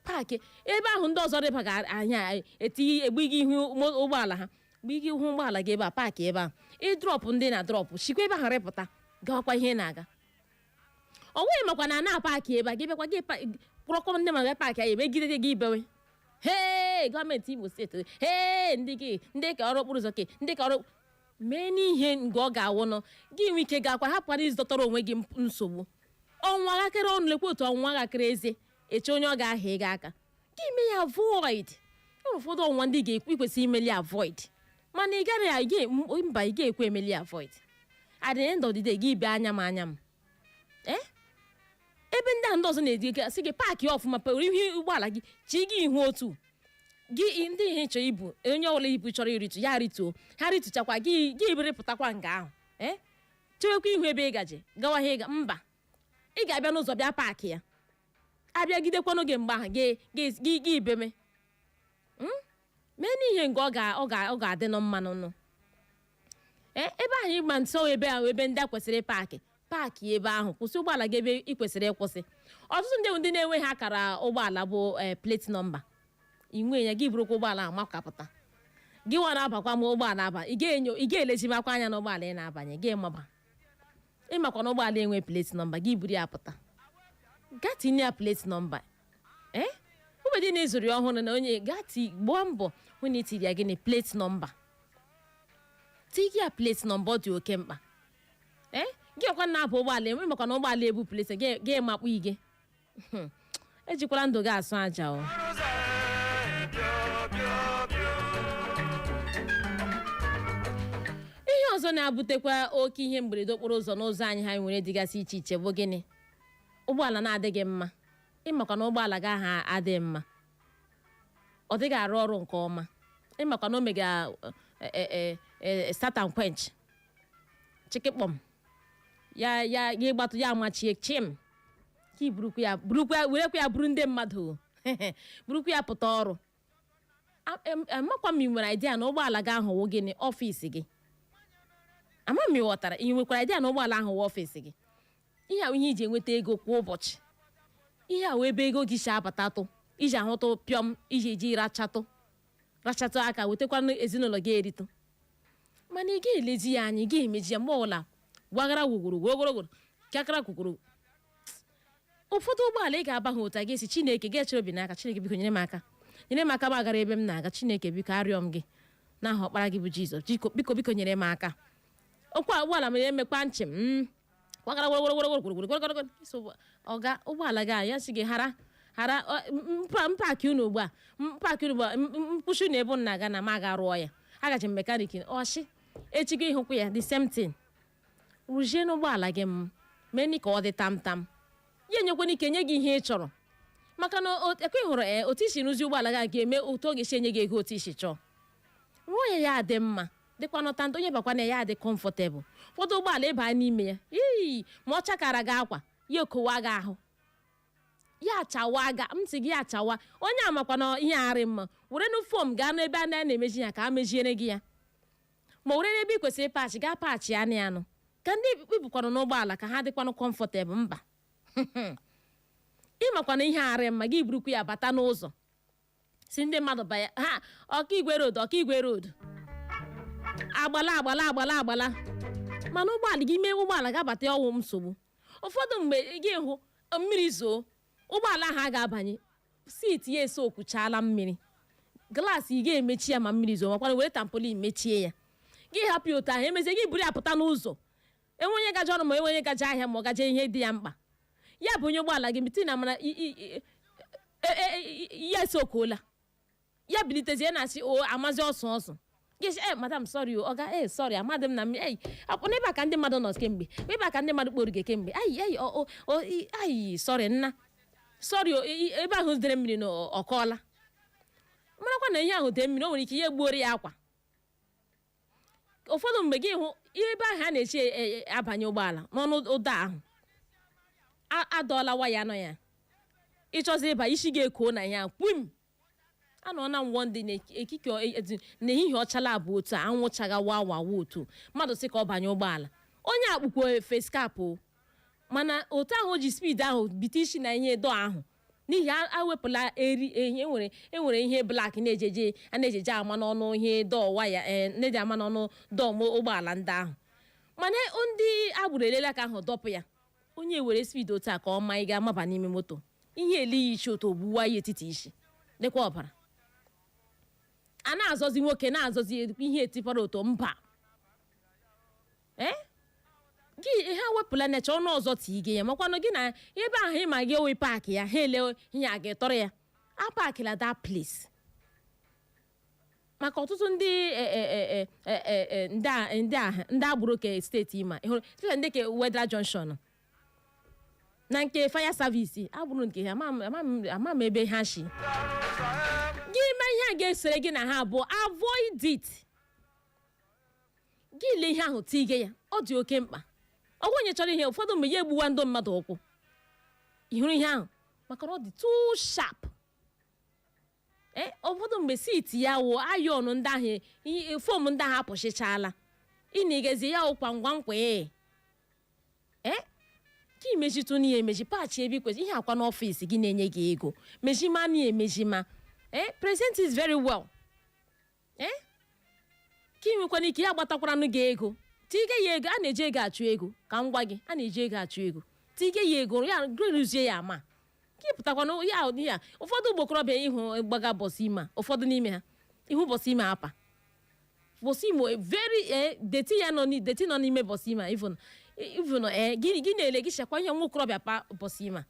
park ebe ahụ ndị ọzọ rịbaga anya etinye egbughị ihu ụgbọala ha, gbughị ihu ụgbọala gị ebe a, park ebe ahụ, ị drop ndị na drop, shikwa ebe ahụ rịpụta, gawakwa ihe ị na-aga. Ọ nweghị makwa na na park ebe a gị bịakwa gị kpọrọkọ ndị ma park ya emegide gị ibewe. Hee, gọọmenti Imo steeti, hee, ndị gị, ndị ka ọrụ okporo ụzọ ke ndị ka ọrụ mee n'ihe nke ọ ga-awụnụ gị nwee ike gakwa hapụkwara ịzọtọrọ onwe gị nsogbu ọnwa gakịrị ọnụ. Lekwa otu ọnwa gakịrị eze eche onye ọ ga-aha ịga aka gị mee ya avoid. E nwere ụfọdụ ọnwa ndị ga-ekwe ikwesị imeli avoid, mana ị gaghị ị mba, ị ga-ekwe emeli avoid. At the end of the day, gị bịa anya m anya m ee ebe ndị a ndị ọzọ na-edi sị gị park ọfụma, pere ihe ụgbọala gị chi gị ihu otu gị ndị ihe chọrọ ibu, onye ọbụla ibu chọrọ irituo ya rituo, ha rituchakwa gị, gị rịpụtakwa nga ahụ ee chewekwa ihu ebe ị gaje gawa ha ịga. Mba, ị ga-abịa n'ụzọ bịa park ya, abịagidekwa n'oge mgbe ahụ gị gị gị gị ibeme. Mee n'ihe nke ọ ga-adị nụ mma nụnụ. Ee, ebe ahụ ịgba nso, ebe ahụ ebe ndị a kwesịrị ịpark, Paakị ebe ahụ, kwụsị ụgbọala gị ebe ị kwesịrị ịkwụsị. Ọtụtụ ndị bụ ndị na-enweghị akara ụgbọala bụ plate number. Inwe ya, gị burukwa ụgbọala ahụ makapụta. Gị nwa na-abakwa ma ụgbọala aba, ị ga-enyo, ị ga-elezimakwa anya n'ụgbọala ị na-abanye. Gị maba, ịmakwa na ụgbọala enwe plate number, gị buru ya pụta, gaa tinye ya plate number. Ee, ụbọchị na ịzụrụ ya ọhụrụ na onye gaa ti, gbaa mbọ hụ na itiri ya gịnị? Plate number. Tinye ya plate number, ọ dị oke mkpa. Ee, gị ọkwa na-aba ụgbọala enwe, makwa na ụgbọala ebu plate, gị gị makpu ige. Ejikwala ndụ gị asụ aja o. Ụzọ bịọ bịọ bịọ. Ihe ọzọ na-abutekwa oke ihe mberede okporo ụzọ n'ụzọ anyị ha nwere dịgasị iche iche bụ gịnị? Ụgbọala na-adịghị mma. Ịmakwa na ụgbọala gị ahụ adịghị mma, ọ dịghị arụ ọrụ nke ọma. Ịmakwa na o mega start and quench, chikịkpọm ya ya ya, ịgbatụ ya amachie chim, ka i burukwa ya, burukwa ya, werekwa ya buru ndị mmadụ, burukwa ya pụta ọrụ. Amakwa m ị nwere idea na ụgbọala gị ahụ wụ gịnị? Office gị. Ama m ị ghọtara. Ị nwekwara idea na ụgbọala ahụ wụ office gị? Ihe a ihe iji enweta ego kwa ụbọchị, ihe a wụ ebe ego gị si abatatụ, iji ahụtụ pịọm, iji eji rachatụ rachatụ aka wetakwanụ ezinụlọ gị eritụ. Mana ị ga-elezi ya anya, ị ga-emeji ya mgbe ọbụla gwagara gwugwuru gwogorogoro kakara gwugwuru. Ụfọdụ ụgbọala ị ga-aba ha otu a ga-esi, Chineke ga-echere obi n'aka. Chineke, biko nyere m aka, nyere m aka m agara ebe m na-aga. Chineke, biko, arịọ m gị n'aha ọkpara gị bụ Jizọs, biko, biko, biko, nyere m aka. Okwu a, ụgbọala mere emekwa nchị m gwagara gwogorogoro. So ọga ụgbọala gị a, ya sị gị hara hara mpaakị unu ugbu a, mpaakị unu ugbu a, mkpụchi unu ebe unu na-aga na m aga rụọ ya, agaji m mechanic ọchị echi gị ịhụkwa ya, the same thing. Rụzie n'ụgbọala gị m mee ka ọ dị tam tam, ya enyekwana ike nye gị ihe ị chọrọ, maka na ekwe hụrụ ee, otu isi rụzie ụgbọala gị a ga-eme otu ọ ga-esi enye gị ego otu isi chọọ. Rụọ ya, ya adị mma, dịkwa nọta ndị onye bakwa na ya adị comfortable. Ụfọdụ ụgbọala ịba n'ime ya ii, ma ọ chakara gị akwa ya, ekowa gị ahụ, ya achawa ga ntị gị achawa. Onye amakwa na ihe arị mma, were nụ foam gaa n'ebe a na-emeji ya ka a mejiere gị ya, ma were n'ebe ị kwesịrị patch gaa patch ya anụ anụ, ka ndị ibukwanụ n'ụgbọala ka ha dịkwanụ comfortable. Mba, ịmakwa na ihe arị mma, gị burukwu ya bata n'ụzọ, si ndị mmadụ banye ha. Ọkaigwe road, Ọkaigwe road, agbala agbala agbala agbala. Mana ụgbọala gị mee ụgbọala ga-abata ọwụ nsogbu. Ụfọdụ mgbe gị hụ mmiri zoo, ụgbọala ahụ a ga-abanye, seat ya eso okwuchaala mmiri, glass ị ga-emechi ya ma mmiri zoo, makwana were tarpaulin mechie ya. Gị hapụ ya otu ahụ, emezie gị buru ya pụta n'ụzọ, enwe onye gaje ọrụ, ma enwe onye gaje ahịa, ma ọ gaje ihe dị ya mkpa, ya bụ onye ụgbọala gị miti na mara ya esokuola ya, bilitezie na-asị o amazi ọsọ ọsọ. Gị sị, "Eh, madam, sorry o, ọga, eh, sorry, amadị m na m ei n'ebe a ka ndị mmadụ nọ kemgbe, ebe a ka ndị mmadụ kpọrọ gị kemgbe. Ayi ayi o o ayi, sorry nna, sorry o." Ebe ahụ dere mmiri na ọkọọla, marakwa na ihe ahụ dee mmiri, o nwere ike ihe gbuoro ya akwa. Ụfọdụ mgbe gị hụ ebe ahụ a na-echi abanye ụgbọala n'ọnụ ụdọ ahụ, adọọla waya nọ ya, ịchọzi ịba isi ga-eko na ya kwim. Anọ na nwọ ndị n'ekike n'ehihie ọchala abụ otu a, anwụchaga wa wawa otu mmadụ sị ka ọ banye ụgbọala, onye akpụkwa face cap o, mana otu ahụ o ji speed ahụ bite isi na ihe dọ ahụ, n'ihi awepụla eri ehi enwere ihe black na-ejeje a na-ejeje ama n'ọnụ ihe dọọ waya, ee, na-eji ama n'ọnụ dọọ ụgbọala ndị ahụ. Mana ndị agburu elela ka ahụ dọpụ ya, onye were speed otu a ka ọ ma ị ga-amaba n'ime moto, ihe elighị isi otu ogbuwa ya etiti isi, dịkwa ọbara a na-azọzi, nwoke na-azọzi ihe etipara otu mba. Ee, gị ha wepụla necha ọnụ ọzọ tige ya, makwanụ gị na ebe ahụ ịma gị owe paakị ya, ha ele ihe a ga-etọrọ ya apakịla that place. Maka ọtụtụ ndị ndị agboro ke steeti ịma ị hụrụ, especially ndị ke Wetheral Junction na nke fire service agbụrụ nke ha, ama m ebe ha shi gị mee ihe a ga-esere gị na ha abụọ. Avoid it. Gị lee ihe ahụ tige ya, ọ dị oke mkpa. Ọgwụ onye chọrọ ihe, ụfọdụ mgbe ya egbuwa ndị mmadụ ụkwụ. Ị hụrụ ihe ahụ, maka na ọ dị too sharp. Ee, ụfọdụ mgbe seat ya wụ ayọn ndị ahụ, foam ndị ahụ apụchichala, ị na-egezi ya ụkwa ngwa nkwa. Ee. Ee, ka imejitụ na ya emeji pachi ebe ikwesị ihe akwa n'ọfịs gị na-enye gị ego, mejima na emejima. Ee, present is very well. Ee, ka ị nwekwana ike ya gbatakwaranụ gị ego, tige ya ego. A na-eji ego achụ ego, ka m gwa gị, a na-eji ego achụ ego. Tige ya ego ya, rụzie ya ama ka ị pụtakwana ya. Ya ụfọdụ ụmụ okorobịa ịhụ gbaga bọsị ime a, ụfọdụ n'ime ha ihu bọsị ime apa bọsị imo very dirty, ya nọ dirty nọ n'ime bọsị ime a, even gị gị na-ele gị chekwa ihe nwa okorobịa pa bọsị ime a.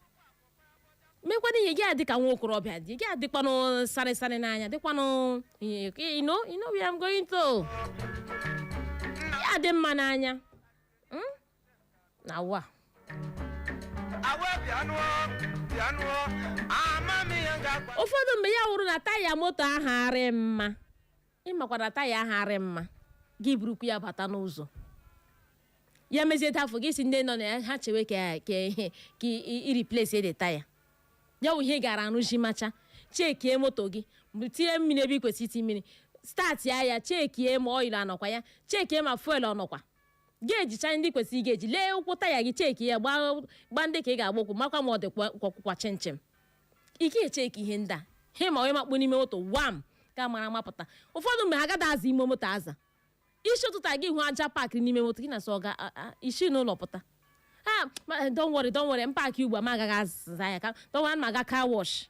Mekwana ihe gị adị ka nwa okorobịa dị gị, adịkwanụ sarị sarị n'anya, dịkwanụ you know where I'm going to, ya dị mma n'anya. Na wa. Awe bịanụọ bịanụọ amamihe ga-agba. Ụfọdụ mgbe ya wụrụ na taya moto ahụ arị mma, ịmakwa na taya ahụ arị mma, gị burukwu ya bata n'ụzọ, ya mezie dafụ gị si ndị nọ na ya ha chewe ka ihe ka i replace the taya. Ya wụ ihe ị gara arụzi macha, chekie moto gị, tinye mmiri ebe ị kwesịrị iti mmiri, start ya, ya chekie ma oil anọkwa ya, chekie ma fuel ọnọkwa. Gị ejicha ndị kwesịrị ị ga-eji lee ụkwụ taya gị, cheki ya, gbaa gbaa ndị ka ị ga-agba ụkwụ, makwa ma ọ dị kwọkwụkwa chinchin. Ị ga-echeki ihe ndị a he ma onye makpu n'ime moto wam ka mara mapụta. Ụfọdụ mgbe ha agaghị aza ime moto aza. Isi ụtụtụ gị hụ aja pakịrị n'ime moto gị na sọ ga isi n'ụlọ pụta ha. Don't worry, don't worry, m park ugbu a, m agaghị aza ya, ka don't worry, ma aga car wash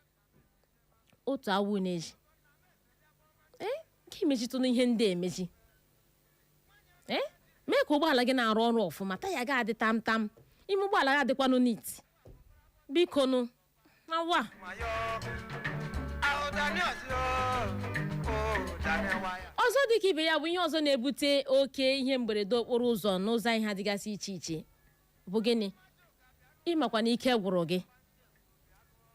otu awụ na-eji. Ee, ka imejitụ ihe ndị emeji, ee, mee ka ụgbọala gị na-arụ ọrụ ọfụma, taya gị adị tam tam, ime ụgbọala gị adịkwanụ neat. Bikonu, na wa. Mayo ahụdani ọzọ o dani waya. Ọzọ dịka ibe ya bụ ihe ọzọ na-ebute oke ihe mberede okporo ụzọ n'ụzọ anyị ha dịgasị iche iche bụ gịnị? Ịmakwa na ike gwụrụ gị,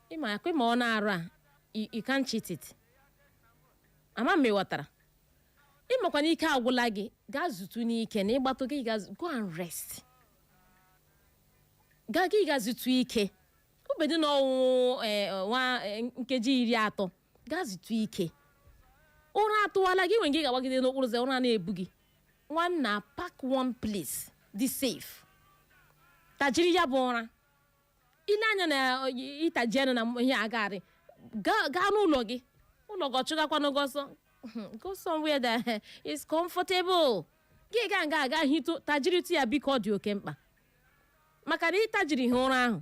ịma akwa ma ọ na-arụ a, you can't cheat it. Ama m ịghọtara. Ịmakwa na ike agwụla gị, gaa zutu n'ike na ịgbatụ gị, go and rest, gaa gị ga zutu ike ubedi na ọnwụ nwa nkeji 30, gaa zutu ike. Ụra atụwala gị, nwere nke ị ga-agbagide n'okporo ụzọ, ụra na-ebu gị. Nwanna, park one place dị safe, tajiri ya bụ ụra. Ile anya na ịtaji anya na ihe agarị, gaa n'ụlọ gị, ụlọ gị ọchụgakwanụ gị ọsọ. Go somewhere that is comfortable. Gị ga nga aga hitụ, tajiritu ya. Biko, ọ dị oke mkpa, maka na ịtajiri ha ụra ahụ,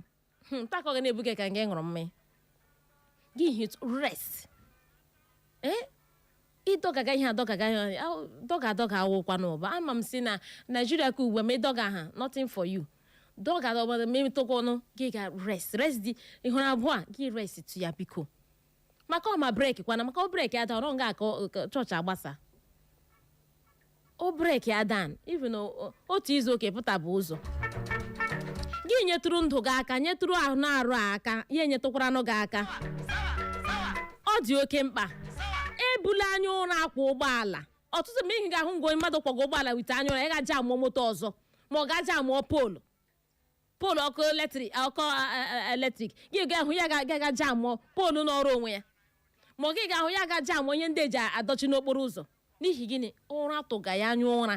ntakọ gị na-ebu gị ka nke ṅụrụ mmanya gị. Hit rest. Ee, ịdọgaga ihe adọgaga ihe dọga adọga awụkwa n'ụba. Ama m si na Naijiria ka ugbu a ma ịdọga ha, nothing for you. Dọga dọga ma emetụkwanụ gị, ga rest, rest dị ịhụrụ abụọ a gị rest tụ ya. Biko, maka ọ ma brake kwana, maka ọ brake ada ọrọ nga ka chọọchị agbasa, o brake adan even otu izu oke pụta bụ ụzọ gị nyetụrụ ndụ gị aka, nyetụrụ ahụ na-arụ aka ya, enyetụkwaranụ gị aka. Ọ dị oke mkpa, ebula anya ụra akwa ụgbọala. Ọtụtụ mgbe ị ga-ahụ ngwa mmadụ kwaga ụgbọala wite anya ụra, ya gaji amụọ moto ọzọ, ma ọ gaji amụọ pole ọkụ eletrik, ọkụ eletrik. Gị ga-ahụ ya ga-agaji amụọ pole n'ọrụ onwe ya, ma ọ gị ga-ahụ ya gaji amụọ ihe ndị eji adọchi n'okporo ụzọ. N'ihi gịnị? Ụra tụga ya anya ụra.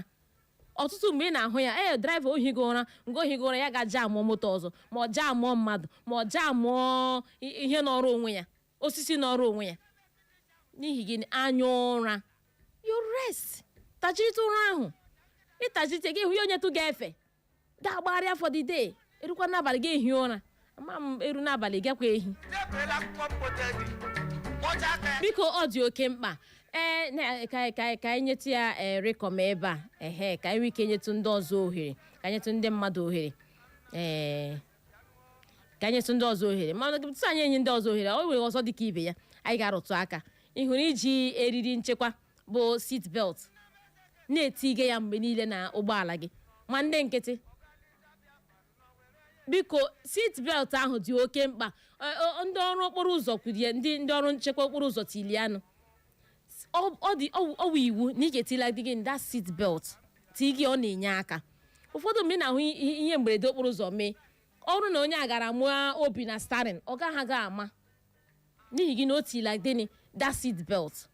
Ọtụtụ mgbe ị na-ahụ ya, ee, driver ohi gị ụra nga ohi gị ụra, ya gaji amụọ moto ọzọ, ma ọ jee amụọ mmadụ, ma ọ jee amụọ ihe n'ọrụ onwe ya, osisi n'ọrụ onwe ya. N'ihi gịnị? Anya ụra. You rest, tajirite ụra ahụ, ịtajirite gị hụ ya onye tụ ga-efe ga-agbagharịa for the day. Erukwa n'abalị gị ehi ụra, ama m eru n'abalị gakwa ehi. Debela akwụkwọ mkpote dị kpọcha aka ya. Biko, ọ dị oke mkpa. Ee, ka anyị nyetụ ya, ee, rịkọm ebe a, ehe, ka anyị nwee ike nyetụ ndị ọzọ ohere, ka anyị nyetụ ndị mmadụ ohere, ee, ka anyị nyetụ ndị ọzọ ohere. Mana tutu anyị enye ndị ọzọ ohere, o nwere ọzọ dịka ibe ya anyị ga-arụtụ aka. Ị hụrụ iji eriri nchekwa bụ seat belt na-etige ya mgbe niile na ụgbọala gị, ma ndị nkịtị, biko, seat belt ahụ dị oke mkpa. Ndị ọrụ okporo ụzọ kwuru ya, ndị ọrụ nchekwa okporo ụzọ tilianụ. Ọ dị ọ wụ iwu na ị ga-etila dị gị that seat belt tii gị. Ọ na-enye aka. Ụfọdụ mgbe ị na-ahụ ihe mberede okporo ụzọ mee, ọrụ na onye a gara mụọ obi na steering, ọ gaghị aga ama. N'ihi gị na o tila gịnị? That seat belt.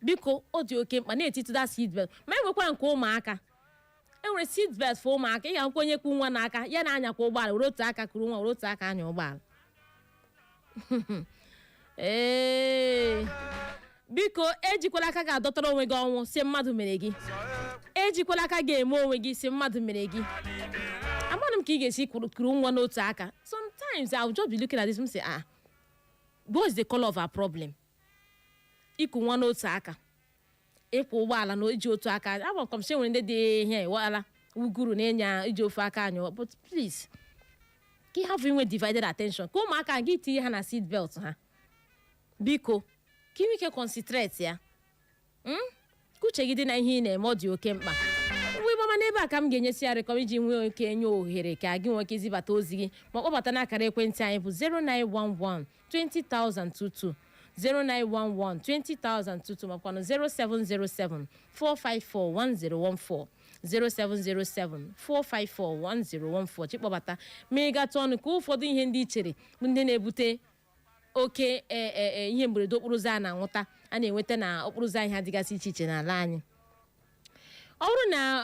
Biko, ọ dị oke mkpa na-etitụ that seat belt. Ma enwekwa nke ụmụaka. Enwere seat belt for ụmụaka. Ị ga-ahụkwa onye kwu nwa n'aka ya na-anyakwa ụgbọala, were otu aka kuru nwa, were otu aka anya ụgbọala. Ee, biko, ejikwala aka ga-adọtara onwe gị ọnwụ si mmadụ mere gị. Ejikwala aka ga-eme onwe gị si mmadụ mere gị. Amaghị m ka ị ga-esi kuru nwa n'otu aka. Sometimes I will just be looking at this and say, "Ah, what's the color of our problem?" Iku nwa n'otu aka, ịkwụ ụgbọala na iji otu aka. Agwa m sị nwere ndị dị ihe ewala uguru na-enye iji ofu aka anya, but please, ka ị hafụ inwe divided attention, ka ụmụaka gị tinye ha na seat belt ha, biko, ka ị nwee ike concentrate ya. Ka uche gị dị na ihe ị na-eme. Ọ dị oke mkpa. Mgbe ịgbama n'ebe a ka m ga-enyesi ya rekọm iji nwee oke nye ohere ka gị nwee ike zibata ozi gị ma kpọbata n'akara ekwentị anyị bụ 0911 20022, 0911 20022, makwanụ 0707 454 1014, 0707 454 1014. Chikpọbata ma ị gatụ ọnụ ka ụfọdụ ihe ndị i chere bụ ndị na-ebute oke ihe mberede okporo ụzọ a na-anwụta, a na-enweta na okporo ụzọ anyị ha dịgasị iche iche n'ala anyị. Ọ bụrụ na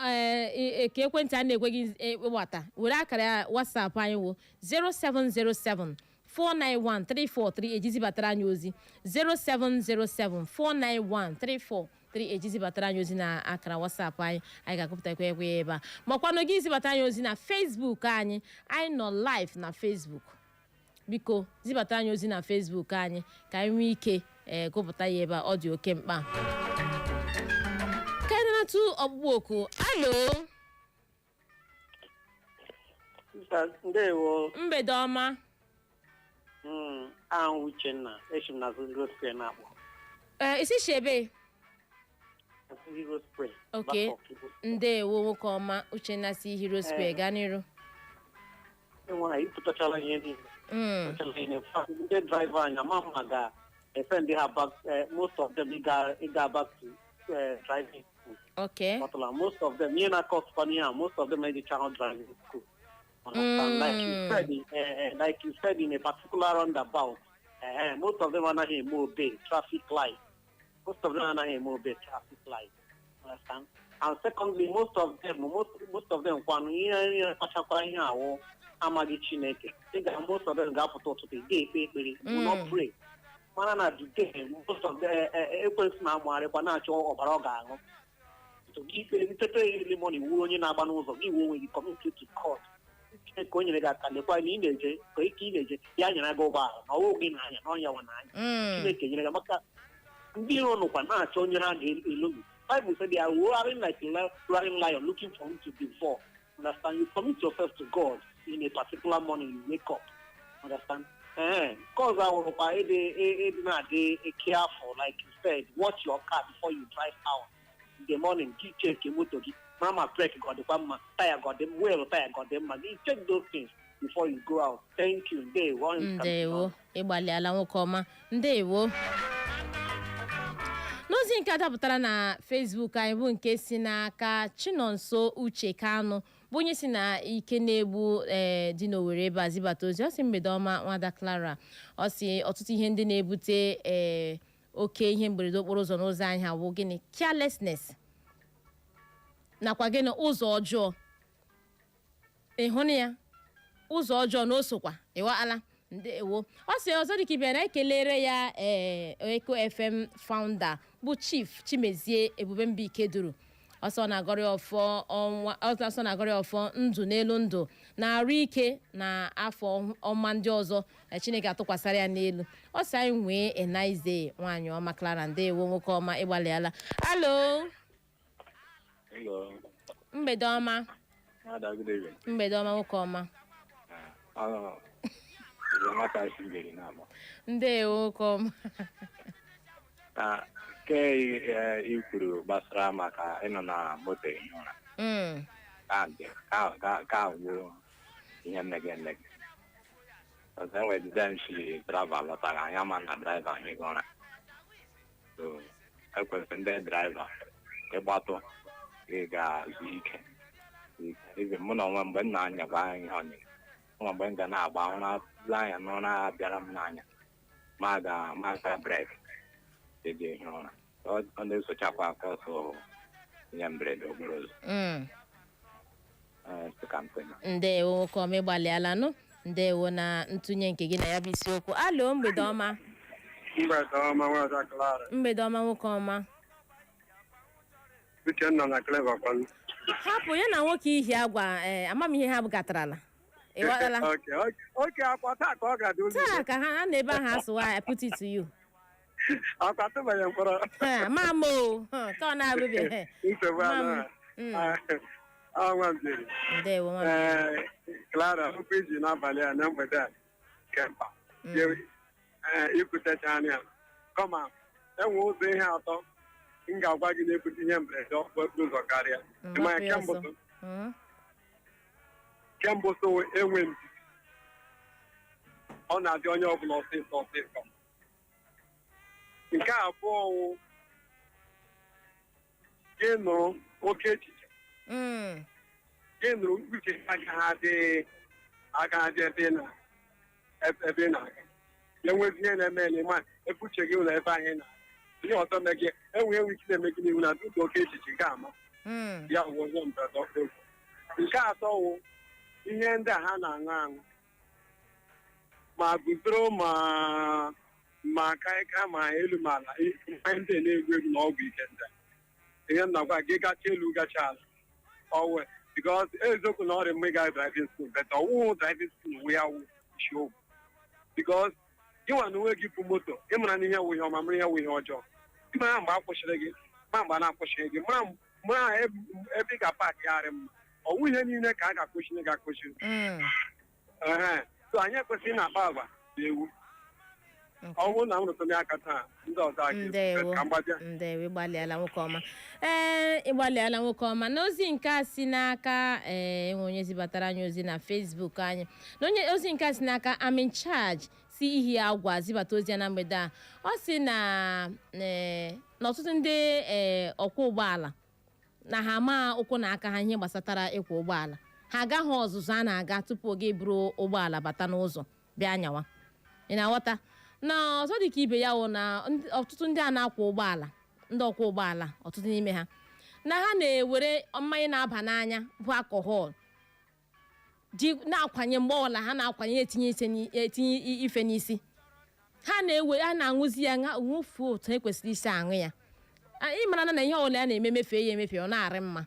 ka ekwentị a na-ekweghị ịgbata, were akara WhatsApp anyị wụ 0707 491 343 ejizibatara anyị ozi, 0707 491 343 ejizibatara anyị ozi na akara WhatsApp anyị. Anyị ga-agụpụtakwa ekwe ebe a, makwanụ gị zibata anyị ozi na Facebook anyị. Anyị nọ live na Facebook. Biko, zibata anyị ozi na Facebook anyị ka anyị nwee ike gụpụta ya ebe a. Ọ dị oke mkpa ka anyị na-atụ ọkpụkpọ oku. Alo? Ndewo. Mgbede ọma. Ahụ Uchenna, esi m na Hero Square na-akpọ. Ee, isi shi ebe? Hero Square. Okay. Back of Hero Square. Ndewo, nwoke ọma. Uchenna si Hero Square. Gaa n'iru. Enwere ịpụtachala ihe niile. Pụtachala ihe. In fact, ndị driver anyị ama mma ga-esend ha back, most of them ịga back to driving school. But most of them, ihe na-akọsụkwa n'ihe a, most of them ejicha driving school. Understand? Like you said, in a particular roundabout, most of them anaghị eme obey traffic light. Most of them anaghị eme obey traffic light. Understand? And secondly, most of them kwanụ ihe kpachakwara ihe awụ amaghị Chineke. Ị ga most of them ga-apụta ụtụtụ, ị ga-ekpe ekpere, will not pray. Mana na today, most of them ekwensu na-amụgharịkwa na-achọ ọbara ọ ga-aṅụ. So gị ikpe ntete early morning, wuo onye na-agba n'ụzọ gị, wuo onwe gị commit to court. Chineke o nyere gị aka, lekwa na ị na-eje ka ike ị na-eje ya nyere gị ụgbọala na ọwụ gị na-anya na ọnya nwa na-anya. Chineke nyere gị maka ndị iro nụkwa na-achọ onye ha ga-elomi. Bible said they are roaring like a roaring lion, looking for whom to devour. Understand? You commit yourself to God in a particular morning you wake up. Understand? Nke ọzọ awụrụkwa ịdị na-adị careful, like you said, watch your car before you drive out in the morning. Gị check moto gị, mara ma brake gị ọ dịkwa mma, taya gị ọ dị, wheel taya gị ọ dị mma. Gị check those things before you go out. Thank you. Ndewo. Ndewo, ịgbalịala, nwoke ọma, ndewo. N'ozi nke adapụtara na Facebook anyị bụ nke si n'aka Chinonso Uche Kanụ, bụ onye si na ike na-egbu ee dị n'Owere ebe a zibata ozi. Ọ sị, "Mgbede ọma, nwada Clara." Ọ sị ọtụtụ ihe ndị na-ebute oke ihe mberede okporo ụzọ n'ụzọ anyị ha wụ gịnị? Carelessness nakwa gịnị? Ụzọ ọjọọ. Ịhụnụ ya, ụzọ ọjọọ na o sokwa ịwaala. Ndewo. Ọ sị ọzọ dịka ibe na ekelere ya Eko FM founder bụ Chief Chimezie Ebube Mbike duru ọsọ na-agọrị ọfọ ọnwa ọsọ na-agọrị ọfọ ndụ n'elu ndụ na arụ ike na afọ ọma ndị ọzọ na Chineke atụkwasara ya n'elu. Ọ sị anyị nwee a nice day, nwaanyị ọma Clara. Ndewo, nwoke ọma, ịgbalịala. Alo? Hello. Mgbede ọma. Ada, good evening. Mgbede ọma, nwoke ọma. Nwata si na-agba. Ndewo, nwoke ọma. Na nke i kwuru gbasara maka ịnọ na moto ehi ụra, ka gwuo ihe mmege mmege. Ọzọ enwere design si driver lọtara anya ma na driver ehighị ụra. So ekwesịrị ndị driver ịgbatụ gị ga-zuo ike. Ibe mụ na onwe mgbe m na-anyaba ihe ọnyịnya nwa, mgbe m ga na-agba ụra anya n'ụra bịara m n'anya, ma ga brake eji ehi ụra. Ọ na-esochakwa aka ọsọ ihe mberede okporo ụzọ. ka m tụnye. Ndewo, nwoke ọma, ịgbalịala nụ. Ndewo na ntụnye nke gị na ya bụ isiokwu. Alo, mgbede ọma. Mgbede ọma, nwada Clara. Mgbede ọma, nwoke ọma. Uchenna na Clever kwanụ? Hapụ ya na nwoke ihi agwa. Ee, amamihe ha gatarala, ịghọtala? Okay, akwa taa ka ọ ga-adị ụzọ. Taa ka ha na ebe ahụ asụwa. I put it to you. Akwa tụbanye mkpọrọ. Ha, ma m o. Ha, ka ọ na-abụbeghị. Nsogbu Ma m. anụ a nwa m jiri. Ndewo, nwa m. Ee, Clara, okwu iji n'abalị a, na mgbede a, nke mkpa. Ee, ikwutecha anya kọma, enwe ụzọ ihe atọ m ga-agwa gị na-ebute ihe mberede okporo ụzọ karịa. Ịma Gbapụ nke ya mbụ ọsọ. Nke mbụ so enwe ndidi. Ọ na-adị onye ọbụla ọsịsọ ọsịsọ. Nke abụọ wụ gị nụrụ oke echiche. Gị nụrụ uche agaghị adị ebe ị na-aga. Ya nwezi ihe na-eme na ịma ebe uche gị ụlọ ebe ahụ ị na ihe ọzọ mee gị enwe ike na-eme gị n'ihu na dụka oke echiche ga-ama. Ya wụ onye mberede okporo ụzọ. Nke atọ wụ ihe ndị a ha na-aṅụ aṅụ, ma guzoro ma kaịka ma elu ma ala, ihe ndị a na-egwu egwu na ọgwụ ike ndị a. Ihe m na-agwa gị, gacha elu gacha ala, ọwụ because eziokwu na ọrịa mgbe ị ga driving school, but ọwụhụ driving school wụ ya wụ isiokwu, because gị nwa na onwe gị bụ moto, ị mara na ihe wụ ihe ọma, mara ihe wụ ihe ọjọọ. Ị mara mgbe a kwụsịrị gị, ma mgbe a na-akwụsịghị gị, mara ebe ị ga-paakị gharị mma. Ọwụ ihe niile ka a ga-akwụsịrị gị akwụsịrị. Ehe, so anyị ekwesịghị na-akpa agwa na ewu. Ọ bụrụ na m rụtụrụ aka taa, ndị ọzọ a Ndewo. ga ka mgbabịa. Ndewo, ịgbalịala, nwoke ọma. Ee, ịgbalịala, nwoke ọma. Na ozi nke a si n'aka, ee, enwe onye zibatara anyị ozi na Facebook anyị, na onye ozi nke a si n'aka I'm in charge si ihi agwa zibata ozi ya na mgbede a. Ọ si na, ee, na ọtụtụ ndị, ee, ọkwọ ụgbọala na ha ama ụkwụ na aka ha ihe gbasatara ịkwọ ụgbọala. Ha agaghị ọzụzụ a na-aga tupu oge buru ụgbọala bata n'ụzọ bịa nyawa. Ị na-aghọta? Na ọzọ dị ka ibe ya wụ na ọtụtụ ndị a na-akwọ ụgbọala, ndị ọkwọ ụgbọala, ọtụtụ n'ime ha na ha na-ewere mmanya na-aba n'anya bụ alcohol ji na-akwanye. Mgbe ọbụla ha na-akwanye, etinye ife n'isi, ha na-ewe ha na-aṅụzi ya ṅụfuo otu ekwesịrị isi aṅụ ya. Ị mara na ihe ọbụla ya na-eme mefee ya emefe, ọ na-arị mma.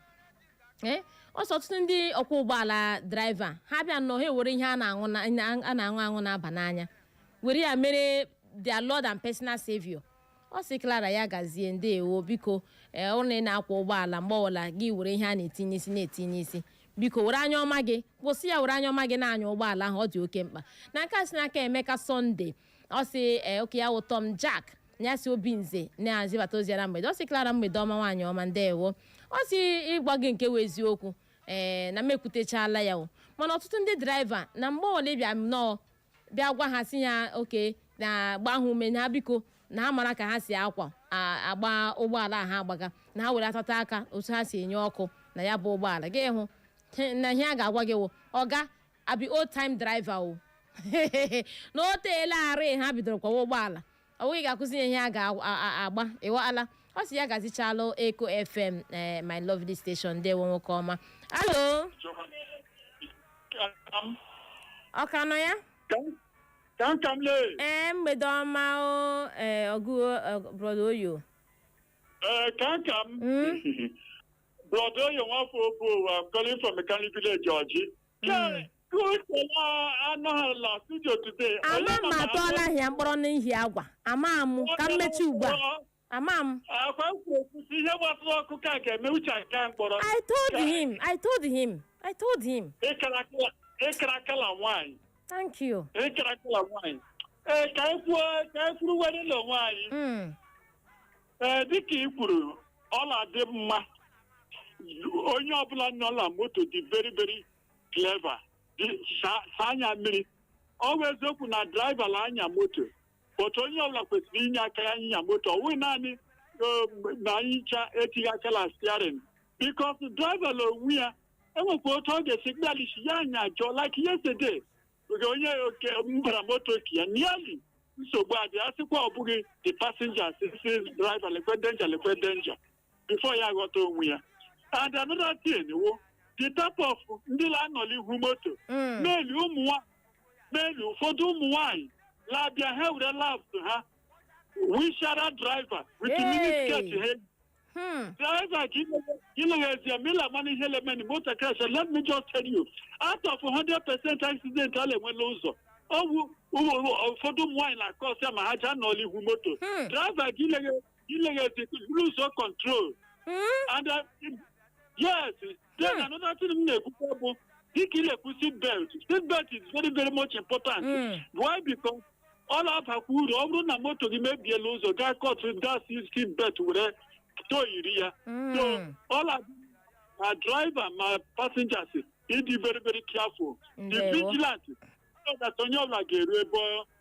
Ee, ọsọ ọtụtụ ndị ọkwọ ụgbọala, driver, ha bịa nnọọ, ha ewere ihe a na-aṅụ a na-aṅụ aṅụ na-aba n'anya were ya mere their Lord and personal savior. Ọ sị Clara ya gazie. Ndewo. Biko, ee, ọ na ị na-akwọ ụgbọala, mgbe ọbụla gị were ihe a na-etinye isi na-etinye isi, biko were anya ọma gị kwụsị ya, were anya ọma gị na-anya ụgbọala ahụ. Ọ dị oke mkpa. Na nke a si n'aka Emeka Sunday, ọ sị, ee, oke ya wụ Tom Jack na ya si Obinze na-azibata ozi ya na mgbede. Ọ sị Clara, mgbede ọma, nwaanyị ọma. Ndewo. Ọ sị ịgwa gị nke wụ eziokwu, ee, na m ekwutechala ya o, mana ọtụtụ ndị driver na mgbe ọbụla ịbịa nnọọ bịa gwa ha, si ya oke na gba ha ume na ha biko na ha mara ka ha si akwa agba ụgbọala a ha agbaga, na ha were atata aka otu ha si enye ọkụ na ya bụ ụgbọala gị hụ na ihe a ga-agwa gị wụ, "Ọga, abi old time driver o," na o teela arị ha bidoro kwawa ụgbọala, ọ bụghị ga-akụzi ya ihe a ga-agba. Ịghọala? Ọ sị ya gazichalụ Eko FM, my lovely station. Ndewo, nwoke ọma. Alo, ọ ka nọ ya? Kamkamle. Ee, mgbede ọma o. Ee, ọgụ brother Oyo. Kankam. Brother Oyo Nwafọ Obo, I'm calling from Mechanic Village, Georgie. Anọghị na studio today. Ama m atọọla ahịa mkpọrọ n'ihi agwa ama m ka m mechi ugbu a, ama m. Akwa nkwu ihe gbasara ọkụ ka ga-eme uche nke mkpọrọ. I told him, I told him, I told him. Ịkara akala nwaanyị. Thank you. Ịkara akala nwaanyị. Ee, ka anyị kwuo, ka anyị kwuru were n'onwe anyị. Ee, dịka ị kwuru, ọ na-adị mma onye ọbụla nọ na moto dị very very clever, dị saa anya mmiri. Ọ bụ eziokwu na driver na-anya moto, but onye ọbụla kwesịrị inye aka ya anya moto. Ọ bụghị naanị na anyịcha etinye aka na steering, because driver na onwe ya enwekwa otu ọ ga-esi gbalịsi ya anya jụọ. Like yesterday, oge onye oke m bara moto ki ya nearly nsogbu adị, a sịkwa ọ bụghị the passenger si driver, lekwe danger, lekwe danger, before ya aghọta onwe ya. And another thing wo The type of ndị na-anọ n'ihu moto, meli ụmụ nwaanyị, meli ụfọdụ ụmụ nwaanyị na-abịa, ha were laps ha wishara driver with Hey. miniskirt ha. Driver gị mila mana ihe lemeni motor crash. Let me just tell you, out of 100% accident a na-enwe n'ụzọ, ọwụ ụfọdụ ụmụ nwaanyị na-akọsịa ma ha ja nọ n'ihu moto. Driver gị leghezi, lose control. And yes, then another thing m na-ekwukwa bụ dịka ị na-ekwu, seat belt. Seat belt is very, very much important. Why? Because ọ na-abakwa uru. Ọ bụrụ na moto gị mebiela ụzọ, gaa cut gaa seat belt were toyiri ya. So ọ na ma driver ma passengers ịdị very, very careful, dị Ndewo. vigilant, so that onye ọbụla ga-eru ebe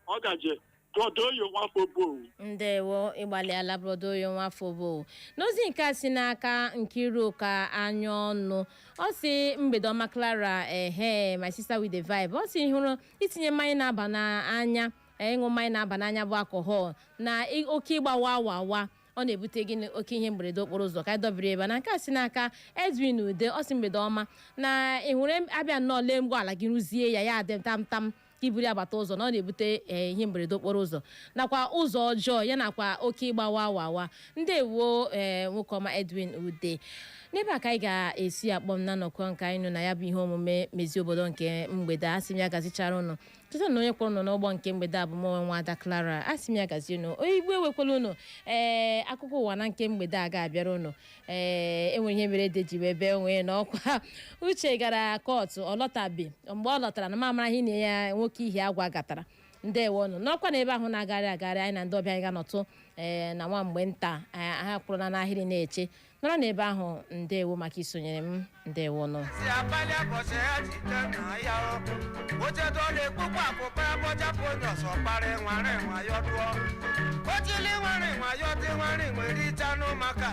ọ gaje. Oyo nwafọ bụ. Ndewo, ịgbalịala, brother Oyo nwafọ bụ. N'ozi nke a si n'aka Nkiruka anya ọnụ, ọ si, "Mgbede ọma, Clara." Ehe, my sister with the vibe. Ọ si, hụrụ itinye mmanya na-aba n'anya, ịṅụ mmanya na-aba n'anya bụ alcohol na oke ịgbawa awa awa, ọ na-ebute gịnị? Oke ihe mberede okporo ụzọ. Ka anyị dọbiri ebe a. Na nke a si n'aka Edwin Ude, ọ si, "Mgbede ọma." Na ị hụrụ abịa nnọọ lee ụgbọala gị, rụzie ya, ya adị tam tam ka iburu agbata ụzọ, na ọ na-ebute ihe mberede okporo ụzọ nakwa ụzọ ọjọọ ya nakwa oke ịgbawa awa awa. Ndewo, nwoke ọma Edwin Ude. N'ebe a ka anyị ga-esi akpọ m na nnọkọ nke anyị nọ na ya bụ ihe omume mezi obodo nke mgbede a. Asị m ya gazichara ụnụ. Cheta na onye kwụrụ nọ n'ụgbọ nke mgbede a bụ m onwe, Nwada Clara. Asị m ya gazie unu. Igbo ewekwala unu. Ee, akụkọ ụwa na nke mgbede a ga-abịara unu. Ee, enwere ihe mere ede ji wee bee onwe n'ọkwa. Uche gara kọtụ, ọ lọtabe. Mgbe ọ lọtara na mamara ihe na ya nwoke ihe agwa gatara. Ndewo nụ n'ọkwa na ebe ahụ na-agagharị agagharị. Anyị na ndị ọbịa anyị ga-anọtụ ee na nwa mgbe nta. Ha kwụrụla n'ahịrị na-eche nọrọ n'ebe ahụ. Ndewo maka isonyere m. Ndewo nụ. Si abalị abọ̀ṣẹ́ àjíjẹ́ náà yá ọ́. Ó jẹ́ tó lè púpọ̀ àpòpẹ́ bọ́jà pọ̀nyọ̀ sọ̀parẹ́ wọn rìn wọn yọ dúọ́. Ó ti lé wọn rìn wọn yọ tí wọ́n rìn wọ́n rí jánu maka.